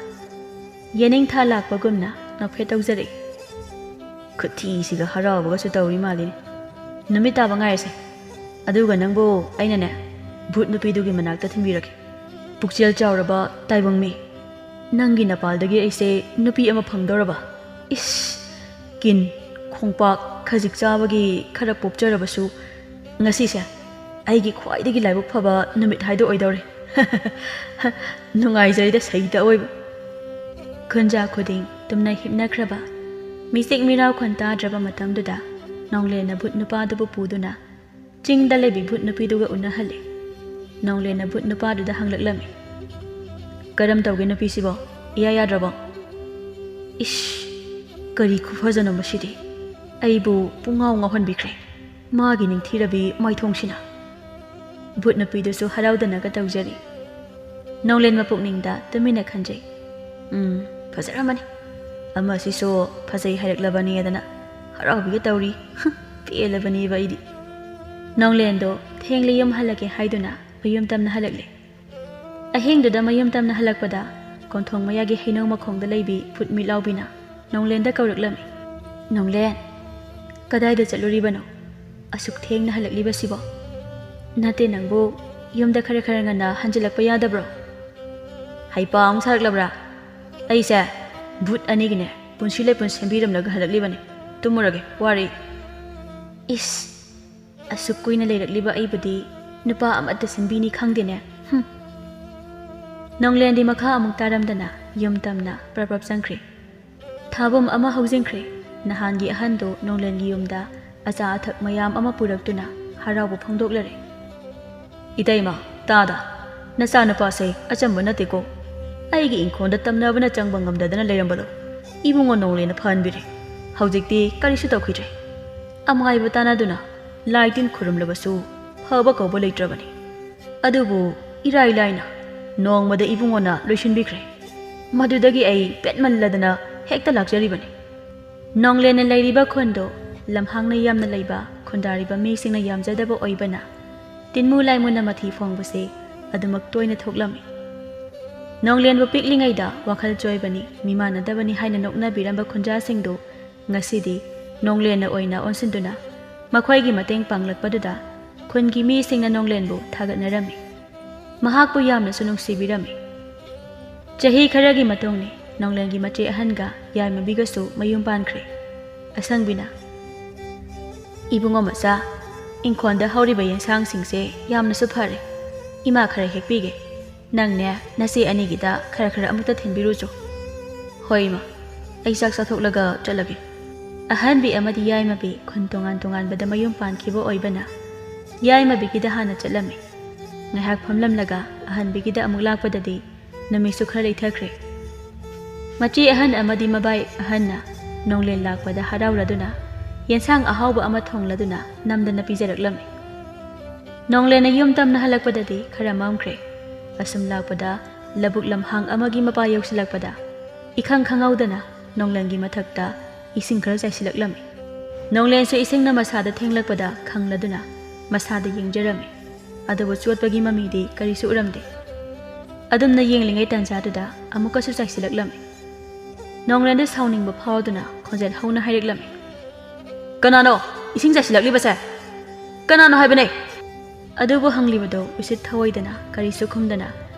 ꯌꯦꯅꯤꯡꯊꯥ ꯂꯥꯛꯄꯒꯨꯝꯅ ꯅꯣꯛꯐꯦꯠ ꯇꯧꯖꯔꯛꯏ꯫ ꯈꯨꯊꯤꯁꯤꯒ ꯍꯔꯥꯎꯕꯒꯁꯨ ꯇꯧꯔꯤ ꯃꯥꯜꯂꯤꯅꯦ꯫ ꯅꯨꯃꯤꯠ ꯇꯥꯕ ꯉꯥꯏꯔꯁꯦ, ꯑꯗꯨꯒ ꯅꯪꯕꯨ ꯑꯩꯅꯅꯦ ꯚꯨꯠ ꯅꯨꯄꯤꯗꯨꯒꯤ ꯃꯅꯥꯛꯇ ꯊꯤꯟꯕꯤꯔꯛꯀꯦ꯫ ꯄꯨꯛꯆꯦꯜ ꯆꯥꯎꯔꯕ ꯇꯥꯏꯕꯪ ꯃꯤ, ꯅꯪꯒꯤ ꯅꯄꯥꯜꯗꯒꯤ ꯑꯩꯁꯦ ꯅꯨꯄꯤ ꯑꯃ ꯐꯪꯗꯧꯔꯕ? ꯏꯁ, ꯀꯤꯟ, ꯈꯣꯡꯄꯥꯛ, ꯈꯖꯤꯛ ꯆꯥꯕꯒꯤ ꯈꯔ ꯄꯣꯞꯆꯔꯕꯁꯨ ꯉꯁꯤꯁꯦ ꯑꯩꯒꯤ ꯈ꯭ꯋꯥꯏꯗꯒꯤ ꯂꯥꯏꯕꯛ ꯐꯕ ꯅꯨꯃꯤꯠ ꯍꯥꯏꯗꯣ ꯑꯣꯏꯗꯧꯔꯦ꯫ ꯅꯨꯡꯉꯥꯏꯖꯩꯗ ꯁꯩꯇ ꯑꯣꯏꯕ꯫ ꯈꯨꯟꯖꯥ ꯈꯨꯗꯤꯡ ꯇꯨꯝꯅ ꯍꯤꯞꯅꯈ꯭ꯔꯕ, ꯃꯤꯆꯤꯛ ꯃꯤꯔꯥꯎ ꯈꯣꯟ ꯇꯥꯗ꯭ꯔꯕ ꯃꯇꯝꯗꯨꯗ ꯅꯣꯡꯂꯦꯟꯅ ꯚꯨꯠ ꯅꯨꯄꯥꯗꯨꯕꯨ ꯄꯨꯗꯨꯅ ꯆꯤꯡꯗ ꯂꯩꯕꯤ ꯚꯨꯠ ꯅꯨꯄꯤꯗꯨꯒ ꯎꯅꯍꯜꯂꯦ꯫ ꯅꯣꯡꯂꯦꯟꯅ ꯚꯨꯠ ꯅꯨꯄꯥꯗꯨꯗ ꯍꯪꯂꯛꯂꯝꯃꯤ, "ꯀꯔꯝ ꯇꯧꯒꯦ ꯅꯨꯄꯤꯁꯤꯕꯣ? ꯏꯌꯥ ꯌꯥꯗ꯭ꯔꯕꯣ?" ꯏꯁ, ꯀꯔꯤ ꯈꯨꯐꯖꯅꯣ ꯃꯁꯤꯗꯤ! ꯑꯩꯕꯨ ꯄꯨꯡꯉꯥꯎ ꯉꯥꯎꯍꯟꯕꯤꯈ꯭ꯔꯦ ꯃꯥꯒꯤ ꯅꯤꯡꯊꯤꯔꯕꯤ ꯃꯥꯏꯊꯣꯡꯁꯤꯅ꯫ ꯚꯨꯠ ꯅꯨꯄꯤꯗꯨꯁꯨ ꯍꯔꯥꯎꯗꯅꯒ ꯇꯧꯖꯔꯤ꯫ ꯅꯣꯡꯂꯦꯟ ꯃꯄꯨꯛꯅꯤꯡꯗ ꯇꯨꯃꯤꯟꯅ ꯈꯟꯖꯩ, "ꯎꯝ, ꯐꯖꯔꯝꯃꯅꯤ꯫ ꯑꯃꯁꯤꯁꯨ ꯐꯖꯩ ꯍꯥꯏꯔꯛꯂꯕꯅꯦꯗꯅ ꯍꯔꯥꯎꯕꯤꯒ ꯇꯧꯔꯤ꯫ ꯄꯦꯜꯂꯕꯅꯦꯕ ꯑꯩꯗꯤ꯫" ꯅꯣꯡꯂꯦꯟꯗꯣ ꯊꯦꯡꯂꯦ ꯌꯨꯝ ꯍꯜꯂꯒꯦ ꯍꯥꯏꯗꯨꯅ ꯃꯌꯨꯝ ꯇꯝꯅ ꯍꯜꯂꯛꯂꯦ꯫ ꯑꯍꯤꯡꯗꯨꯗ ꯃꯌꯨꯝ ꯇꯝꯅ ꯍꯜꯂꯛꯄꯗ ꯀꯣꯟꯊꯣꯡ ꯃꯌꯥꯒꯤ ꯍꯩꯅꯧ ꯃꯈꯣꯡꯗ ꯂꯩꯕꯤ ꯚꯨꯠ ꯃꯤꯠ ꯂꯥꯎꯕꯤꯅ ꯅꯣꯡꯂꯦꯟꯗ ꯀꯧꯔꯛꯂꯝꯃꯤ꯫ "ꯅꯣꯡꯂꯦꯟ, ꯀꯗꯥꯏꯗ ꯆꯠꯂꯨꯔꯤꯕꯅꯣ ꯑꯁꯨꯛ ꯊꯦꯡꯅ ꯍꯜꯂꯛꯂꯤꯕꯁꯤꯕꯣ? ꯅꯠꯇꯦ ꯅꯪꯕꯨ ꯌꯨꯝꯗ ꯈꯔ ꯈꯔ ꯉꯟꯅ ꯍꯟꯖꯤꯜꯂꯛꯄ ꯌꯥꯗꯕ꯭ꯔꯣ?" "ꯍꯩꯄꯥ ꯑꯃꯨꯛ ꯁꯥꯔꯛꯂꯕ꯭ꯔꯥ? ꯑꯩꯁꯦ ꯚꯨꯠ ꯑꯅꯤꯒꯤꯅꯦ ꯄꯨꯟꯁꯤ ꯂꯩꯄꯨꯟ ꯁꯦꯝꯕꯤꯔꯝꯂꯒ ꯍꯜꯂꯛꯂꯤꯕꯅꯤ꯫ ꯇꯨꯝꯃꯨꯔꯒꯦ, ꯋꯥꯔꯦ꯫" "ꯏꯁ, ꯑꯁꯨꯛ ꯀꯨꯏꯅ ꯂꯩꯔꯛꯂꯤꯕ ꯑꯩꯕꯨꯗꯤ ꯅꯨꯄꯥ ꯑꯃꯠꯇ ꯁꯤꯟꯕꯤꯅꯤ ꯈꯪꯗꯦꯅꯦ꯫ ꯍꯨꯝ꯫" ꯅꯣꯡꯂꯦꯟꯗꯤ ꯃꯈꯥ ꯑꯃꯨꯛ ꯇꯥꯔꯝꯗꯅ ꯌꯨꯝ ꯇꯝꯅ ꯄ꯭ꯔꯞ ꯄ꯭ꯔꯞ ꯆꯪꯈ꯭ꯔꯦ꯫ ꯊꯥꯕꯨꯝ ꯑꯃ ꯍꯧꯖꯤꯟꯈ꯭ꯔꯦ꯫ ꯅꯍꯥꯟꯒꯤ ꯑꯍꯟꯗꯨ ꯅꯣꯡꯂꯦꯟꯒꯤ ꯌꯨꯝꯗ ꯑꯆꯥ ꯑꯊꯛ ꯃꯌꯥꯝ ꯑꯃ ꯄꯨꯔꯛꯇꯨꯅ ꯍꯔꯥꯎꯕ ꯐꯣꯡꯗꯣꯛꯂꯔꯦ꯫ "ꯏꯇꯩꯃ, ꯇꯥꯗ, ꯅꯆꯥꯅꯨꯄꯥꯁꯦ ꯑꯆꯝꯕ ꯅꯠꯇꯦꯀꯣ꯫ ꯑꯩꯒꯤ ꯏꯪꯈꯣꯜꯗ ꯇꯝꯅꯕꯅ ꯆꯪꯕ ꯉꯝꯗꯗꯅ ꯂꯩꯔꯝꯕꯗꯣ ꯏꯕꯨꯡꯉꯣ ꯅꯣꯡꯂꯦꯟꯅ ꯐꯍꯟꯕꯤꯔꯦ꯫ ꯍꯧꯖꯤꯛꯇꯤ ꯀꯔꯤꯁꯨ ꯇꯧꯈꯤꯗ꯭ꯔꯦ꯫ ꯑꯃꯥꯏꯕ ꯇꯥꯟꯅꯗꯨꯅ ꯂꯥꯏ ꯇꯤꯟ ꯈꯨꯔꯨꯝꯂꯕꯁꯨ ꯐꯕ ꯀꯧꯕ ꯂꯩꯇ꯭ꯔꯕꯅꯤ꯫ ꯑꯗꯨꯕꯨ ꯏꯔꯥꯏ ꯂꯥꯏꯅ ꯅꯣꯡꯃꯗ ꯏꯕꯨꯡꯉꯣꯅ ꯂꯣꯏꯁꯤꯟꯕꯤꯈ꯭ꯔꯦ꯫ ꯃꯗꯨꯗꯒꯤ ꯑꯩ ꯄꯦꯠꯃꯜꯂꯗꯅ ꯍꯦꯛꯇ ꯂꯥꯛꯆꯔꯤꯕꯅꯤ꯫" ꯅꯣꯡꯂꯦꯟꯅ ꯂꯩꯔꯤꯕ ꯈꯨꯟꯗꯣ ꯂꯝꯍꯥꯡꯅ ꯌꯥꯝꯅ ꯂꯩꯕ, ꯈꯨꯟꯗꯥꯔꯤꯕ ꯃꯤꯁꯤꯡꯅ ꯌꯥꯝꯖꯗꯕ ꯑꯣꯏꯕꯅ ꯇꯤꯟꯃꯨ ꯂꯥꯏꯃꯨꯅ ꯃꯊꯤ ꯐꯣꯡꯕꯁꯦ ꯑꯗꯨꯃꯛ ꯇꯣꯏꯅ ꯊꯣꯛꯂꯝꯃꯤ꯫ ꯅꯣꯡꯂꯦꯟꯕꯨ ꯄꯤꯛꯂꯤꯉꯩꯗ ꯋꯥꯈꯜ ꯆꯣꯏꯕꯅꯤ, ꯃꯤꯃꯥꯟꯅꯗꯕꯅꯤ ꯍꯥꯏꯅ ꯅꯣꯛꯅꯕꯤꯔꯝꯕ ꯈꯨꯟꯖꯥꯁꯤꯡꯗꯨ ꯉꯁꯤꯗꯤ ꯅꯣꯡꯂꯦꯟꯅ ꯑꯣꯏꯅ ꯑꯣꯟꯁꯤꯟꯗꯨꯅ ꯃꯈꯣꯏꯒꯤ ꯃꯇꯦꯡ ꯄꯥꯡꯂꯛꯄꯗꯨꯗ ꯈꯨꯟꯒꯤ ꯃꯤꯁꯤꯡꯅ ꯅꯣꯡꯂꯦꯟꯕꯨ ꯊꯥꯒꯠꯅꯔꯝꯃꯤ꯫ ꯃꯍꯥꯛꯄꯨ ꯌꯥꯝꯅꯁꯨ ꯅꯨꯡꯁꯤꯕꯤꯔꯝꯃꯤ꯫ ꯆꯍꯤ ꯈꯔꯒꯤ ꯃꯇꯨꯡꯅꯤ, ꯅꯣꯡꯂꯦꯟꯒꯤ ꯃꯆꯦ ꯑꯍꯟꯒ ꯌꯥꯏꯃꯕꯤꯒꯁꯨ ꯃꯌꯨꯝ ꯄꯥꯟꯈ꯭ꯔꯦ꯫ ꯑꯁꯪꯕꯤꯅ, "ꯏꯕꯨꯡꯉꯣ ꯃꯆꯥ, ꯏꯪꯈꯣꯜꯗ ꯍꯧꯔꯤꯕ ꯌꯦꯟꯁꯥꯡꯁꯤꯡꯁꯦ ꯌꯥꯝꯅꯁꯨ ꯐꯔꯦ꯫ ꯏꯃꯥ ꯈꯔ ꯍꯦꯛꯄꯤꯒꯦ꯫ ꯅꯪꯅꯦ ꯅꯆꯦ ꯑꯅꯤꯒꯤꯗ ꯈꯔ ꯈꯔ ꯑꯃꯨꯛꯇ ꯊꯤꯟꯕꯤꯔꯨꯆꯣ꯫" "ꯍꯣꯏ ꯏꯃꯥ, ꯑꯩ ꯆꯥꯛ ꯆꯥꯊꯣꯛꯂꯒ ꯆꯠꯂꯒꯦ꯫" ꯑꯍꯟꯕꯤ ꯑꯃꯗꯤ ꯌꯥꯏꯃꯕꯤ ꯈꯨꯟ ꯇꯣꯉꯥꯟ ꯇꯣꯉꯥꯟꯕꯗ ꯃꯌꯨꯝ ꯄꯥꯟꯈꯤꯕ ꯑꯣꯏꯕꯅ ꯌꯥꯏꯃꯕꯤꯒꯤꯗ ꯍꯥꯟꯅ ꯆꯠꯂꯝꯃꯤ꯫ ꯉꯥꯏꯍꯥꯛ ꯐꯝꯂꯝꯂꯒ ꯑꯍꯟꯕꯤꯒꯤꯗ ꯑꯃꯨꯛ ꯂꯥꯛꯄꯗꯗꯤ ꯅꯨꯃꯤꯠꯁꯨ ꯈꯔ ꯂꯩꯊꯈ꯭ꯔꯦ꯫ ꯃꯆꯦ ꯑꯍꯟ ꯑꯃꯗꯤ ꯃꯕꯥꯏ ꯑꯍꯟꯅ ꯅꯣꯡꯂꯦꯟ ꯂꯥꯛꯄꯗ ꯍꯔꯥꯎꯔꯗꯨꯅ ꯌꯦꯟꯁꯥꯡ ꯑꯍꯥꯎꯕ ꯑꯃ ꯊꯣꯡꯂꯗꯨꯅ ꯅꯝꯗꯅ ꯄꯤꯖꯔꯛꯂꯝꯃꯤ꯫ ꯅꯣꯡꯂꯦꯟꯅ ꯌꯨꯝ ꯇꯝꯅ ꯍꯜꯂꯛꯄꯗꯗꯤ ꯈꯔ ꯃꯝꯈ꯭ꯔꯦ꯫ ꯑꯁꯨꯝ ꯂꯥꯛꯄꯗ ꯂꯧꯕꯨꯛ ꯂꯝꯍꯥꯡ ꯑꯃꯒꯤ ꯃꯄꯥ ꯌꯧꯁꯤꯜꯂꯛꯄꯗ ꯏꯈꯪ ꯈꯪꯍꯧꯗꯅ ꯅꯣꯡꯂꯦꯟꯒꯤ ꯃꯊꯛꯇ ꯏꯁꯤꯡ ꯈꯔ ꯆꯥꯏꯁꯤꯜꯂꯛꯂꯝꯃꯤ꯫ ꯅꯣꯡꯂꯦꯟꯁꯨ ꯏꯁꯤꯡꯅ ꯃꯁꯥꯗ ꯊꯦꯡꯂꯛꯄꯗ ꯈꯪꯂꯗꯨꯅ ꯃꯁꯥꯗ ꯌꯦꯡꯖꯔꯝꯃꯤ꯫ ꯑꯗꯨꯕꯨ ꯆꯣꯠꯄꯒꯤ ꯃꯃꯤꯗꯤ ꯀꯔꯤꯁꯨ ꯎꯔꯝꯗꯦ꯫ ꯑꯗꯨꯝꯅ ꯌꯦꯡꯂꯤꯉꯩ ꯇꯥꯟꯖꯥꯗꯨꯗ ꯑꯃꯨꯛꯀꯁꯨ ꯆꯥꯏꯁꯤꯜꯂꯛꯂꯝꯃꯤ꯫ ꯅꯣꯡꯂꯦꯟꯗ ꯁꯥꯎꯅꯤꯡꯕ ꯐꯥꯎꯗꯨꯅ ꯈꯣꯟꯖꯦꯜ ꯍꯧꯅ ꯍꯥꯏꯔꯛꯂꯝꯃꯤ, "ꯀꯅꯥꯅꯣ ꯏꯁꯤꯡ ꯆꯥꯏꯁꯤꯜꯂꯛꯂꯤꯕꯁꯦ? ꯀꯅꯥꯅꯣ ꯍꯥꯏꯕꯅꯦ?" ꯑꯗꯨꯕꯨ ꯍꯪꯂꯤꯕꯗꯣ ꯎꯁꯤꯠ ꯊꯑꯣꯏꯗꯅ ꯀꯔꯤꯁꯨ ꯈꯨꯝꯗꯅ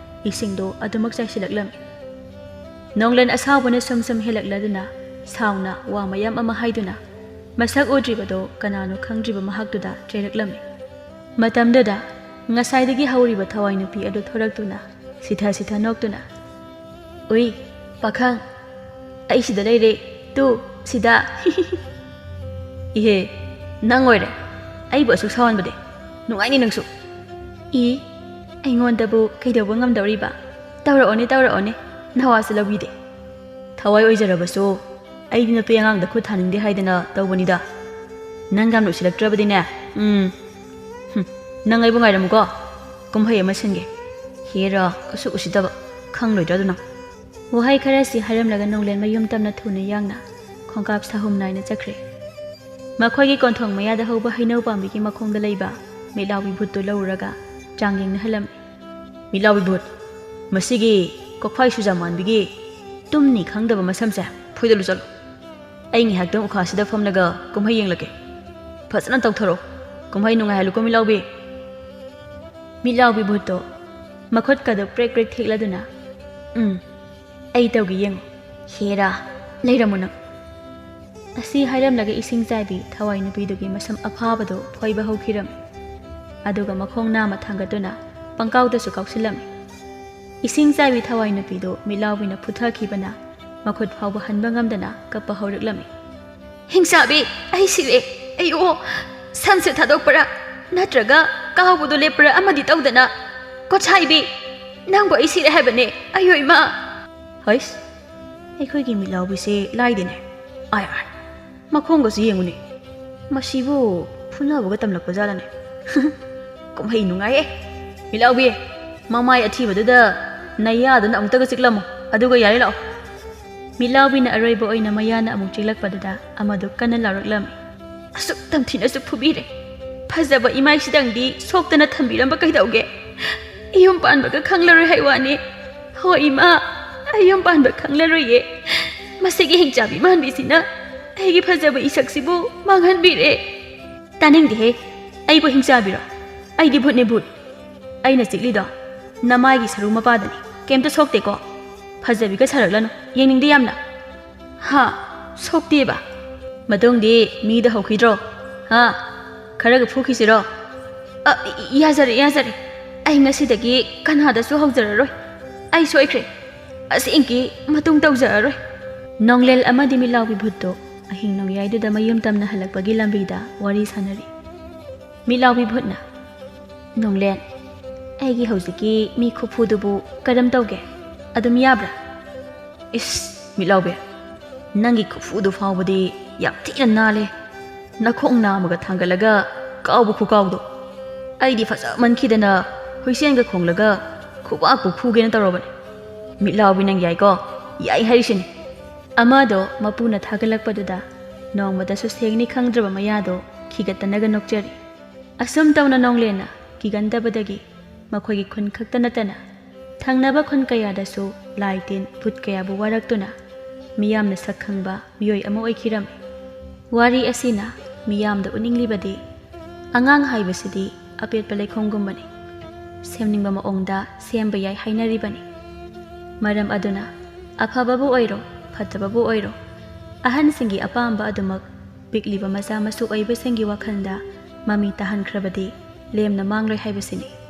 ꯏꯁꯤꯡꯗꯣ ꯑꯗꯨꯃꯛ ꯆꯥꯏꯁꯤꯜꯂꯛꯂꯝꯃꯤ꯫ ꯅꯣꯡꯂꯦꯟ ꯑꯁꯥꯎꯕꯅ ꯁꯨꯝ ꯁꯨꯝ ꯍꯦꯜꯂꯛꯂꯗꯨꯅ ꯁꯥꯎꯅ ꯋꯥ ꯃꯌꯥꯝ ꯑꯃ ꯍꯥꯏꯗꯨꯅ ꯃꯁꯛ ꯎꯗ꯭ꯔꯤꯕꯗꯣ ꯀꯅꯥꯅꯣ ꯈꯪꯗ꯭ꯔꯤꯕ ꯃꯍꯥꯛꯇꯨꯗ ꯆꯩꯔꯛꯂꯝꯃꯤ꯫ ꯃꯇꯝꯗꯨꯗ ꯉꯁꯥꯏꯗꯒꯤ ꯍꯧꯔꯤꯕ ꯊꯋꯥꯏ ꯅꯨꯄꯤ ꯑꯗꯨ ꯊꯣꯔꯛꯇꯨꯅ ꯁꯤꯊ ꯁꯤꯊ ꯅꯣꯛꯇꯨꯅ, "ꯎꯏ, ꯄꯥꯈꯪ, ꯑꯩ ꯁꯤꯗ ꯂꯩꯔꯦ, ꯇꯨ, ꯁꯤꯗ꯫ ꯏꯍꯦ, ꯅꯪ ꯑꯣꯏꯔꯦ ꯑꯩꯕꯨ ꯑꯁꯨꯛ ꯁꯥꯎꯍꯟꯕꯗꯤ꯫ ꯅꯨꯡꯉꯥꯏꯅꯤ ꯅꯪꯁꯨ꯫ ꯏ, ꯑꯩꯉꯣꯟꯗꯕꯨ ꯀꯩꯗꯧꯕ ꯉꯝꯗꯧꯔꯤꯕ? ꯇꯧꯔꯛꯑꯣꯅꯦ, ꯇꯧꯔꯛꯑꯣꯅꯦ, ꯅꯋꯥꯁꯨ ꯂꯧꯕꯤꯗꯦ꯫ ꯊꯋꯥꯏ ꯑꯣꯏꯖꯔꯕꯁꯨ ꯑꯩꯗꯤ ꯅꯨꯄꯤ ꯑꯉꯥꯡꯗ ꯈꯨꯠ ꯊꯥꯅꯤꯡꯗꯦ ꯍꯥꯏꯗꯅ ꯇꯧꯕꯅꯤꯗ꯫ ꯅꯪ ꯌꯥꯝ ꯅꯨꯡꯁꯤꯜꯂꯛꯇ꯭ꯔꯕꯗꯤꯅꯦ, ꯎꯝ, ꯍꯨꯝ, ꯅꯪ ꯑꯩꯕꯨ ꯉꯥꯏꯔꯝꯃꯨꯀꯣ꯫ ꯀꯨꯝꯍꯩ ꯑꯃ ꯁꯤꯟꯒꯦ꯫ ꯍꯦꯔꯥ, ꯎꯁꯨ ꯎꯁꯤꯠꯇꯕ, ꯈꯪꯂꯣꯏꯗ꯭ꯔꯥ ꯑꯗꯨꯅ? ꯋꯥꯍꯩ ꯈꯔꯁꯤ ꯍꯥꯏꯔꯝꯂꯒ ꯅꯣꯡꯂꯦꯟ ꯃꯌꯨꯝ ꯇꯝꯅ ꯊꯨꯅ ꯌꯥꯡꯅ ꯈꯣꯡꯀꯥꯞ ꯁꯥꯍꯨꯝ ꯅꯥꯏꯅ ꯆꯠꯈ꯭ꯔꯦ꯫ ꯃꯈꯣꯏꯒꯤ ꯀꯣꯟꯊꯣꯡ ꯃꯌꯥꯗ ꯍꯧꯕ ꯍꯩꯅꯧ ꯄꯥꯝꯕꯤꯒꯤ ꯃꯈꯣꯡꯗ ꯂꯩꯕ ꯃꯤꯠꯂꯥꯎꯕꯤ ꯚꯨꯠꯇꯨ ꯂꯧꯔꯨꯔꯒ ꯆꯥꯡꯌꯦꯡꯅꯍꯜꯂꯝꯃꯤ꯫ ꯃꯤꯠꯂꯥꯎꯕꯤ ꯚꯨꯠ, ꯃꯁꯤꯒꯤ ꯀꯣꯛꯐꯥꯏ ꯁꯨꯖꯥ ꯃꯥꯟꯕꯤꯒꯤ ꯇꯨꯝꯅꯤ ꯈꯪꯗꯕ ꯃꯁꯝꯁꯦ ꯐꯣꯏꯗꯠꯂꯨ ꯆꯠꯂꯨ꯫ ꯑꯩ ꯉꯥꯏꯍꯥꯛꯇꯪ ꯎꯈꯥꯁꯤꯗ ꯐꯝꯂꯒ ꯀꯨꯝꯍꯩ ꯌꯦꯡꯂꯒꯦ꯫ ꯐꯖꯅ ꯇꯧꯊꯔꯣ꯫ ꯀꯨꯝꯍꯩ ꯅꯨꯡꯉꯥꯏꯍꯜꯂꯨꯀꯣ ꯃꯤꯠꯂꯥꯎꯕꯤ꯫ ꯃꯤꯠꯂꯥꯎꯕꯤ ꯚꯨꯠꯇꯣ ꯃꯈꯨꯠꯀꯗꯣ ꯄ꯭ꯔꯦꯛ ꯄ꯭ꯔꯦꯛ ꯊꯦꯛꯂꯗꯨꯅ, "ꯎꯝ, ꯑꯩ ꯇꯧꯒꯦ ꯌꯦꯡꯉꯨ꯫ ꯍꯦꯔꯥ, ꯂꯩꯔꯝꯃꯨ ꯅꯪ꯫" ꯑꯁꯤ ꯍꯥꯏꯔꯝꯂꯒ ꯏꯁꯤꯡ ꯆꯥꯏꯕꯤ ꯊꯋꯥꯏ ꯅꯨꯄꯤꯗꯨꯒꯤ ꯃꯁꯝ ꯑꯐꯥꯕꯗꯨ ꯐꯣꯏꯕ ꯍꯧꯈꯤꯔꯝꯃꯤ꯫ ꯑꯗꯨꯒ ꯃꯈꯣꯡ ꯅꯥꯝꯃ ꯊꯥꯡꯒꯠꯇꯨꯅ ꯄꯪꯀꯥꯎꯗꯁꯨ ꯀꯥꯎꯁꯤꯜꯂꯝꯃꯤ꯫ ꯏꯁꯤꯡ ꯆꯥꯏꯕꯤ ꯊꯋꯥꯏ ꯅꯨꯄꯤꯗꯨ ꯃꯤꯠꯂꯥꯎꯕꯤꯅ ꯐꯨꯊꯈꯤꯕꯅ ꯃꯈꯨꯠ ꯐꯥꯎꯕ ꯍꯟꯕ ꯉꯝꯗꯅ ꯀꯞꯄ ꯍꯧꯔꯛꯂꯝꯃꯤ꯫ "ꯍꯤꯡꯆꯥꯕꯤ, ꯑꯩ ꯁꯤꯔꯦ꯫ ꯑꯩ ꯑꯣ, ꯁꯝꯁꯦ ꯊꯥꯗꯣꯛꯄ꯭ꯔꯥ? ꯅꯠꯇ꯭ꯔꯒ ꯀꯥꯎꯕꯗꯣ ꯂꯦꯞꯄ꯭ꯔꯥ ꯑꯃꯗꯤ ꯇꯧꯗꯅ꯫ ꯀꯣꯠꯁꯥꯏꯕꯤ, ꯅꯪꯕꯨ ꯑꯩ ꯁꯤꯔꯦ ꯍꯥꯏꯕꯅꯦ꯫ ꯑꯌꯣ ꯏꯃꯥ!" ꯍꯩꯁ, ꯑꯩꯈꯣꯏꯒꯤ ꯃꯤꯠꯂꯥꯎꯕꯤꯁꯦ ꯂꯥꯏꯗꯦꯅꯦ꯫ ꯑꯥꯏ ꯑꯥꯏ, ꯃꯈꯣꯡꯒꯁꯨ ꯌꯦꯡꯉꯨꯅꯦ꯫ ꯃꯁꯤꯕꯨ ꯐꯨꯅꯕꯒ ꯇꯝꯂꯛꯄ ꯖꯥꯠꯂꯅꯦ? ꯀꯨꯝꯍꯩ ꯅꯨꯡꯉꯥꯏꯌꯦ꯫ ꯃꯤꯠꯂꯥꯎꯕꯤ, ꯃꯃꯥꯏ ꯑꯊꯤꯕꯗꯨꯗ ꯅꯌꯥꯗꯨꯅ ꯑꯃꯨꯛꯇꯒ ꯆꯤꯛꯂꯝꯃꯣ, ꯑꯗꯨꯒ ꯌꯥꯔꯦ ꯂꯥꯛꯑꯣ꯫ ꯃꯤꯠꯂꯥꯎꯕꯤꯅ ꯑꯔꯣꯏꯕ ꯑꯣꯏꯅ ꯃꯌꯥꯅ ꯑꯃꯨꯛ ꯆꯤꯛꯂꯛꯄꯗꯨꯗ ꯑꯃꯗꯨ ꯀꯟꯅ ꯂꯥꯎꯔꯛꯂꯝꯃꯤ꯫ "ꯑꯁꯨꯛ ꯇꯝꯊꯤꯅꯁꯨ ꯐꯨꯕꯤꯔꯦ꯫ ꯐꯖꯕ ꯏꯃꯥꯏꯁꯤꯗꯪꯗꯤ ꯁꯣꯛꯇꯅ ꯊꯝꯕꯤꯔꯝꯕ ꯀꯩꯗꯧꯒꯦ? ꯌꯨꯝ ꯄꯥꯟꯕꯒ ꯈꯪꯂꯔꯣꯏ ꯍꯥꯏ ꯋꯥꯅꯤ꯫ ꯍꯣ ꯏꯃꯥ, ꯑꯩ ꯌꯨꯝ ꯄꯥꯟꯕ ꯈꯪꯂꯔꯣꯏꯌꯦ꯫ ꯃꯁꯤꯒꯤ ꯍꯤꯡꯆꯥꯕꯤ ꯃꯥꯟꯕꯤꯁꯤꯅ ꯑꯩꯒꯤ ꯐꯖꯕ ꯏꯁꯛꯁꯤꯕꯨ ꯃꯥꯡꯍꯟꯕꯤꯔꯦ꯫" "ꯇꯥꯅꯤꯡꯗꯦꯍꯦ, ꯑꯩꯕꯨ ꯍꯤꯡꯆꯥꯕꯤꯔꯣ? ꯑꯩꯗꯤ ꯚꯨꯠꯅꯦ ꯚꯨꯠ꯫ ꯑꯩꯅ ꯆꯤꯛꯂꯤꯗꯣ ꯅꯃꯥꯏꯒꯤ ꯁꯔꯨ ꯃꯄꯥꯗꯅꯤ, ꯀꯩꯝꯇ ꯁꯣꯛꯇꯦꯀꯣ꯫ ꯐꯖꯕꯤꯒ ꯁꯥꯔꯛꯂꯅꯨ, ꯌꯦꯡꯅꯤꯡꯗꯦ ꯌꯥꯝꯅ꯫" "ꯍꯥ? ꯁꯣꯛꯇꯦꯕ? ꯃꯇꯨꯡꯗꯤ ꯃꯤꯗ ꯍꯧꯈꯤꯗ꯭ꯔꯣ? ꯍꯥ? ꯈꯔꯒ ꯐꯨꯈꯤꯁꯤꯔꯣ?" "ꯑ, ꯏ-, ꯌꯥꯖꯔꯦ, ꯌꯥꯖꯔꯦ꯫ ꯑꯩ ꯉꯁꯤꯗꯒꯤ ꯀꯅꯥꯗꯁꯨ ꯍꯧꯖꯔꯔꯣꯏ꯫ ꯑꯩ ꯁꯣꯏꯈ꯭ꯔꯦ꯫ ꯑꯁꯦꯡꯀꯤ ꯃꯇꯨꯡ ꯇꯧꯖꯔꯔꯣꯏ꯫" ꯅꯣꯡꯂꯦꯟ ꯑꯃꯗꯤ ꯃꯤꯠꯂꯥꯎꯕꯤ ꯚꯨꯠꯇꯣ ꯑꯍꯤꯡ ꯅꯣꯡꯌꯥꯏꯗꯨꯗ ꯃꯌꯨꯝ ꯇꯝꯅ ꯍꯜꯂꯛꯄꯒꯤ ꯂꯝꯕꯤꯗ ꯋꯥꯔꯤ ꯁꯥꯟꯅꯔꯤ꯫ ꯃꯤꯠꯂꯥꯎꯕꯤ ꯚꯨꯠꯅ, "ꯅꯣꯡꯂꯦꯟ, ꯑꯩꯒꯤ ꯍꯧꯖꯤꯛꯀꯤ ꯃꯤ ꯈꯨꯐꯨꯗꯨꯕꯨ ꯀꯔꯝ ꯇꯧꯒꯦ? ꯑꯗꯨꯝ ꯌꯥꯕ꯭ꯔꯥ?" "ꯏꯁ, ꯃꯤꯠꯂꯥꯎꯕꯤ, ꯅꯪꯒꯤ ꯈꯨꯐꯨꯗꯨ ꯐꯥꯎꯕꯗꯤ ꯌꯥꯝ ꯊꯤꯅ ꯅꯥꯜꯂꯦ꯫ ꯅꯈꯣꯡ ꯅꯥꯝꯃꯒ ꯊꯥꯡꯒꯠꯂꯒ ꯀꯥꯎꯕ ꯈꯨꯀꯥꯎꯗꯣ꯫ ꯑꯩꯗꯤ ꯐꯖꯃꯟꯈꯤꯗꯅ ꯍꯨꯏꯁꯦꯟꯒ ꯈꯣꯡꯂꯒ ꯈꯨꯕꯥꯛꯄꯨ ꯈꯨꯒꯦꯅ ꯇꯧꯔꯕꯅꯦ꯫ ꯃꯤꯠꯂꯥꯎꯕꯤ, ꯅꯪ ꯌꯥꯏꯀꯣ, ꯌꯥꯏ ꯍꯥꯏꯔꯤꯁꯤꯅꯤ꯫" ꯑꯃꯗꯣ ꯃꯄꯨꯅ ꯊꯥꯒꯠꯂꯛꯄꯗꯨꯗ ꯅꯣꯡꯃꯗꯁꯨ ꯁꯦꯡꯅꯤ ꯈꯪꯗ꯭ꯔꯕ ꯃꯌꯥꯗꯣ ꯈꯤꯒꯠꯇꯅꯒ ꯅꯣꯛꯆꯔꯤ꯫ ꯑꯁꯨꯝ ꯇꯧꯅ ꯅꯣꯡꯂꯦꯟꯅ ꯀꯤꯒꯟꯗꯕꯗꯒꯤ ꯃꯈꯣꯏꯒꯤ ꯈꯨꯟ ꯈꯛꯇ ꯅꯠꯇꯅ ꯊꯪꯅꯕ ꯈꯨꯟ ꯀꯌꯥꯗꯁꯨ ꯂꯥꯏ ꯇꯤꯟ ꯚꯨꯠ ꯀꯌꯥꯕꯨ ꯋꯥꯔꯛꯇꯨꯅ ꯃꯤꯌꯥꯝꯅ ꯁꯛ ꯈꯪꯕ ꯃꯤꯑꯣꯏ ꯑꯃ ꯑꯣꯏꯈꯤꯔꯝꯃꯤ꯫ ꯋꯥꯔꯤ ꯑꯁꯤꯅ ꯃꯤꯌꯥꯝꯗ ꯎꯠꯅꯤꯡꯂꯤꯕꯗꯤ, ꯑꯉꯥꯡ ꯍꯥꯏꯕꯁꯤꯗꯤ ꯑꯄꯦꯠꯄ ꯂꯩꯈꯣꯝꯒꯨꯝꯕꯅꯤ꯫ ꯁꯦꯝꯅꯤꯡꯕ ꯃꯑꯣꯡꯗ ꯁꯦꯝꯕ ꯌꯥꯏ ꯍꯥꯏꯅꯔꯤꯕꯅꯤ꯫ ꯃꯔꯝ ꯑꯗꯨꯅ ꯑꯐꯕꯕꯨ ꯑꯣꯏꯔꯣ, ꯐꯠꯇꯕꯕꯨ ꯑꯣꯏꯔꯣ, ꯑꯍꯟꯁꯤꯡꯒꯤ ꯑꯄꯥꯝꯕ ꯑꯗꯨꯃꯛ ꯄꯤꯛꯂꯤꯕ ꯃꯆꯥ ꯃꯁꯨ ꯑꯣꯏꯕꯁꯤꯡꯒꯤ ꯋꯥꯈꯜꯗ ꯃꯃꯤ ꯇꯥꯍꯟꯈ꯭ꯔꯕꯗꯤ ꯂꯦꯝꯅ ꯃꯥꯡꯂꯣꯏ ꯍꯥꯏꯕꯁꯤꯅꯤ꯫